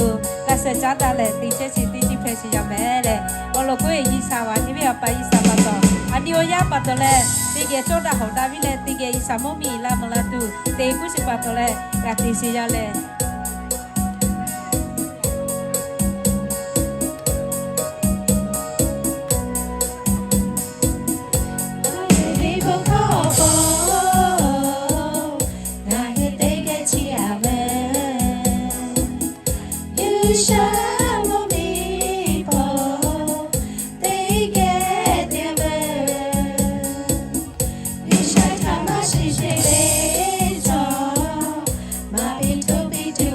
g'a shehˍ caˉ taˍ leh te chehˇ sheˍ teˇ ceuˬ hpehꞈ sheˍ yaˇ mehˍ leh, awˬ lawn k'o, G'uiˬsha awˬ ha hk'e ve awˬ pa G'uiˬsha pa taw, a nyi awˬ yaˇ pa taw leh teˇ geh cawˇ daꞈ hawꞈ daꞈ viˉ leh teˇ geh G'uiˬsha mvuhˇmiˬ la mvuh la tuˬ te kuˉ sheˍ pa taw leh, g'a te sheˍ yaˇ leh, ve bon hkawˇ awˬ pon, ngaˬ hui teˇ geh chiˇ aꞈ ve, G'uiˬsha mvuhˇmiˬ paw teˇ geh te ve, G'uiˬsha htaꞈ maˇ shiˍ sheˍ ve chaw, maˇ piˇ htoˇ piˇ tuˬ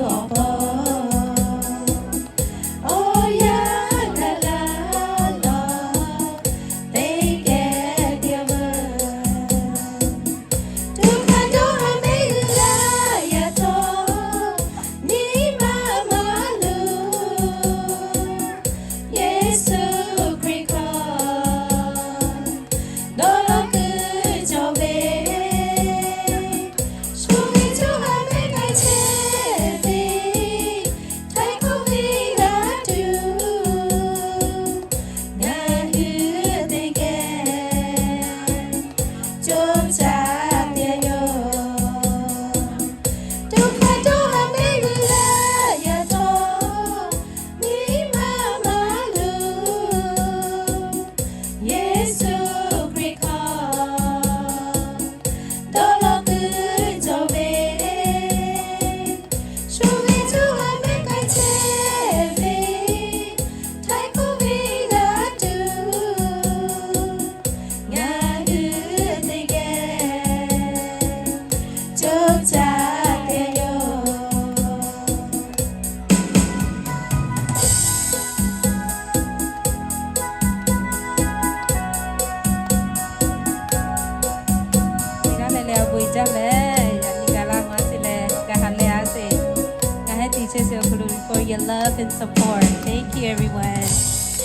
Love and support. Thank you, everyone.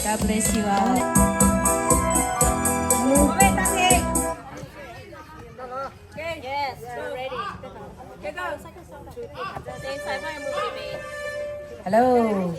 God bless you all. Yes, we're ready. Hello.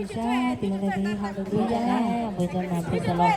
Sha te le te, hallelujah, awˬ bon jaˇ ma, praise the Lord.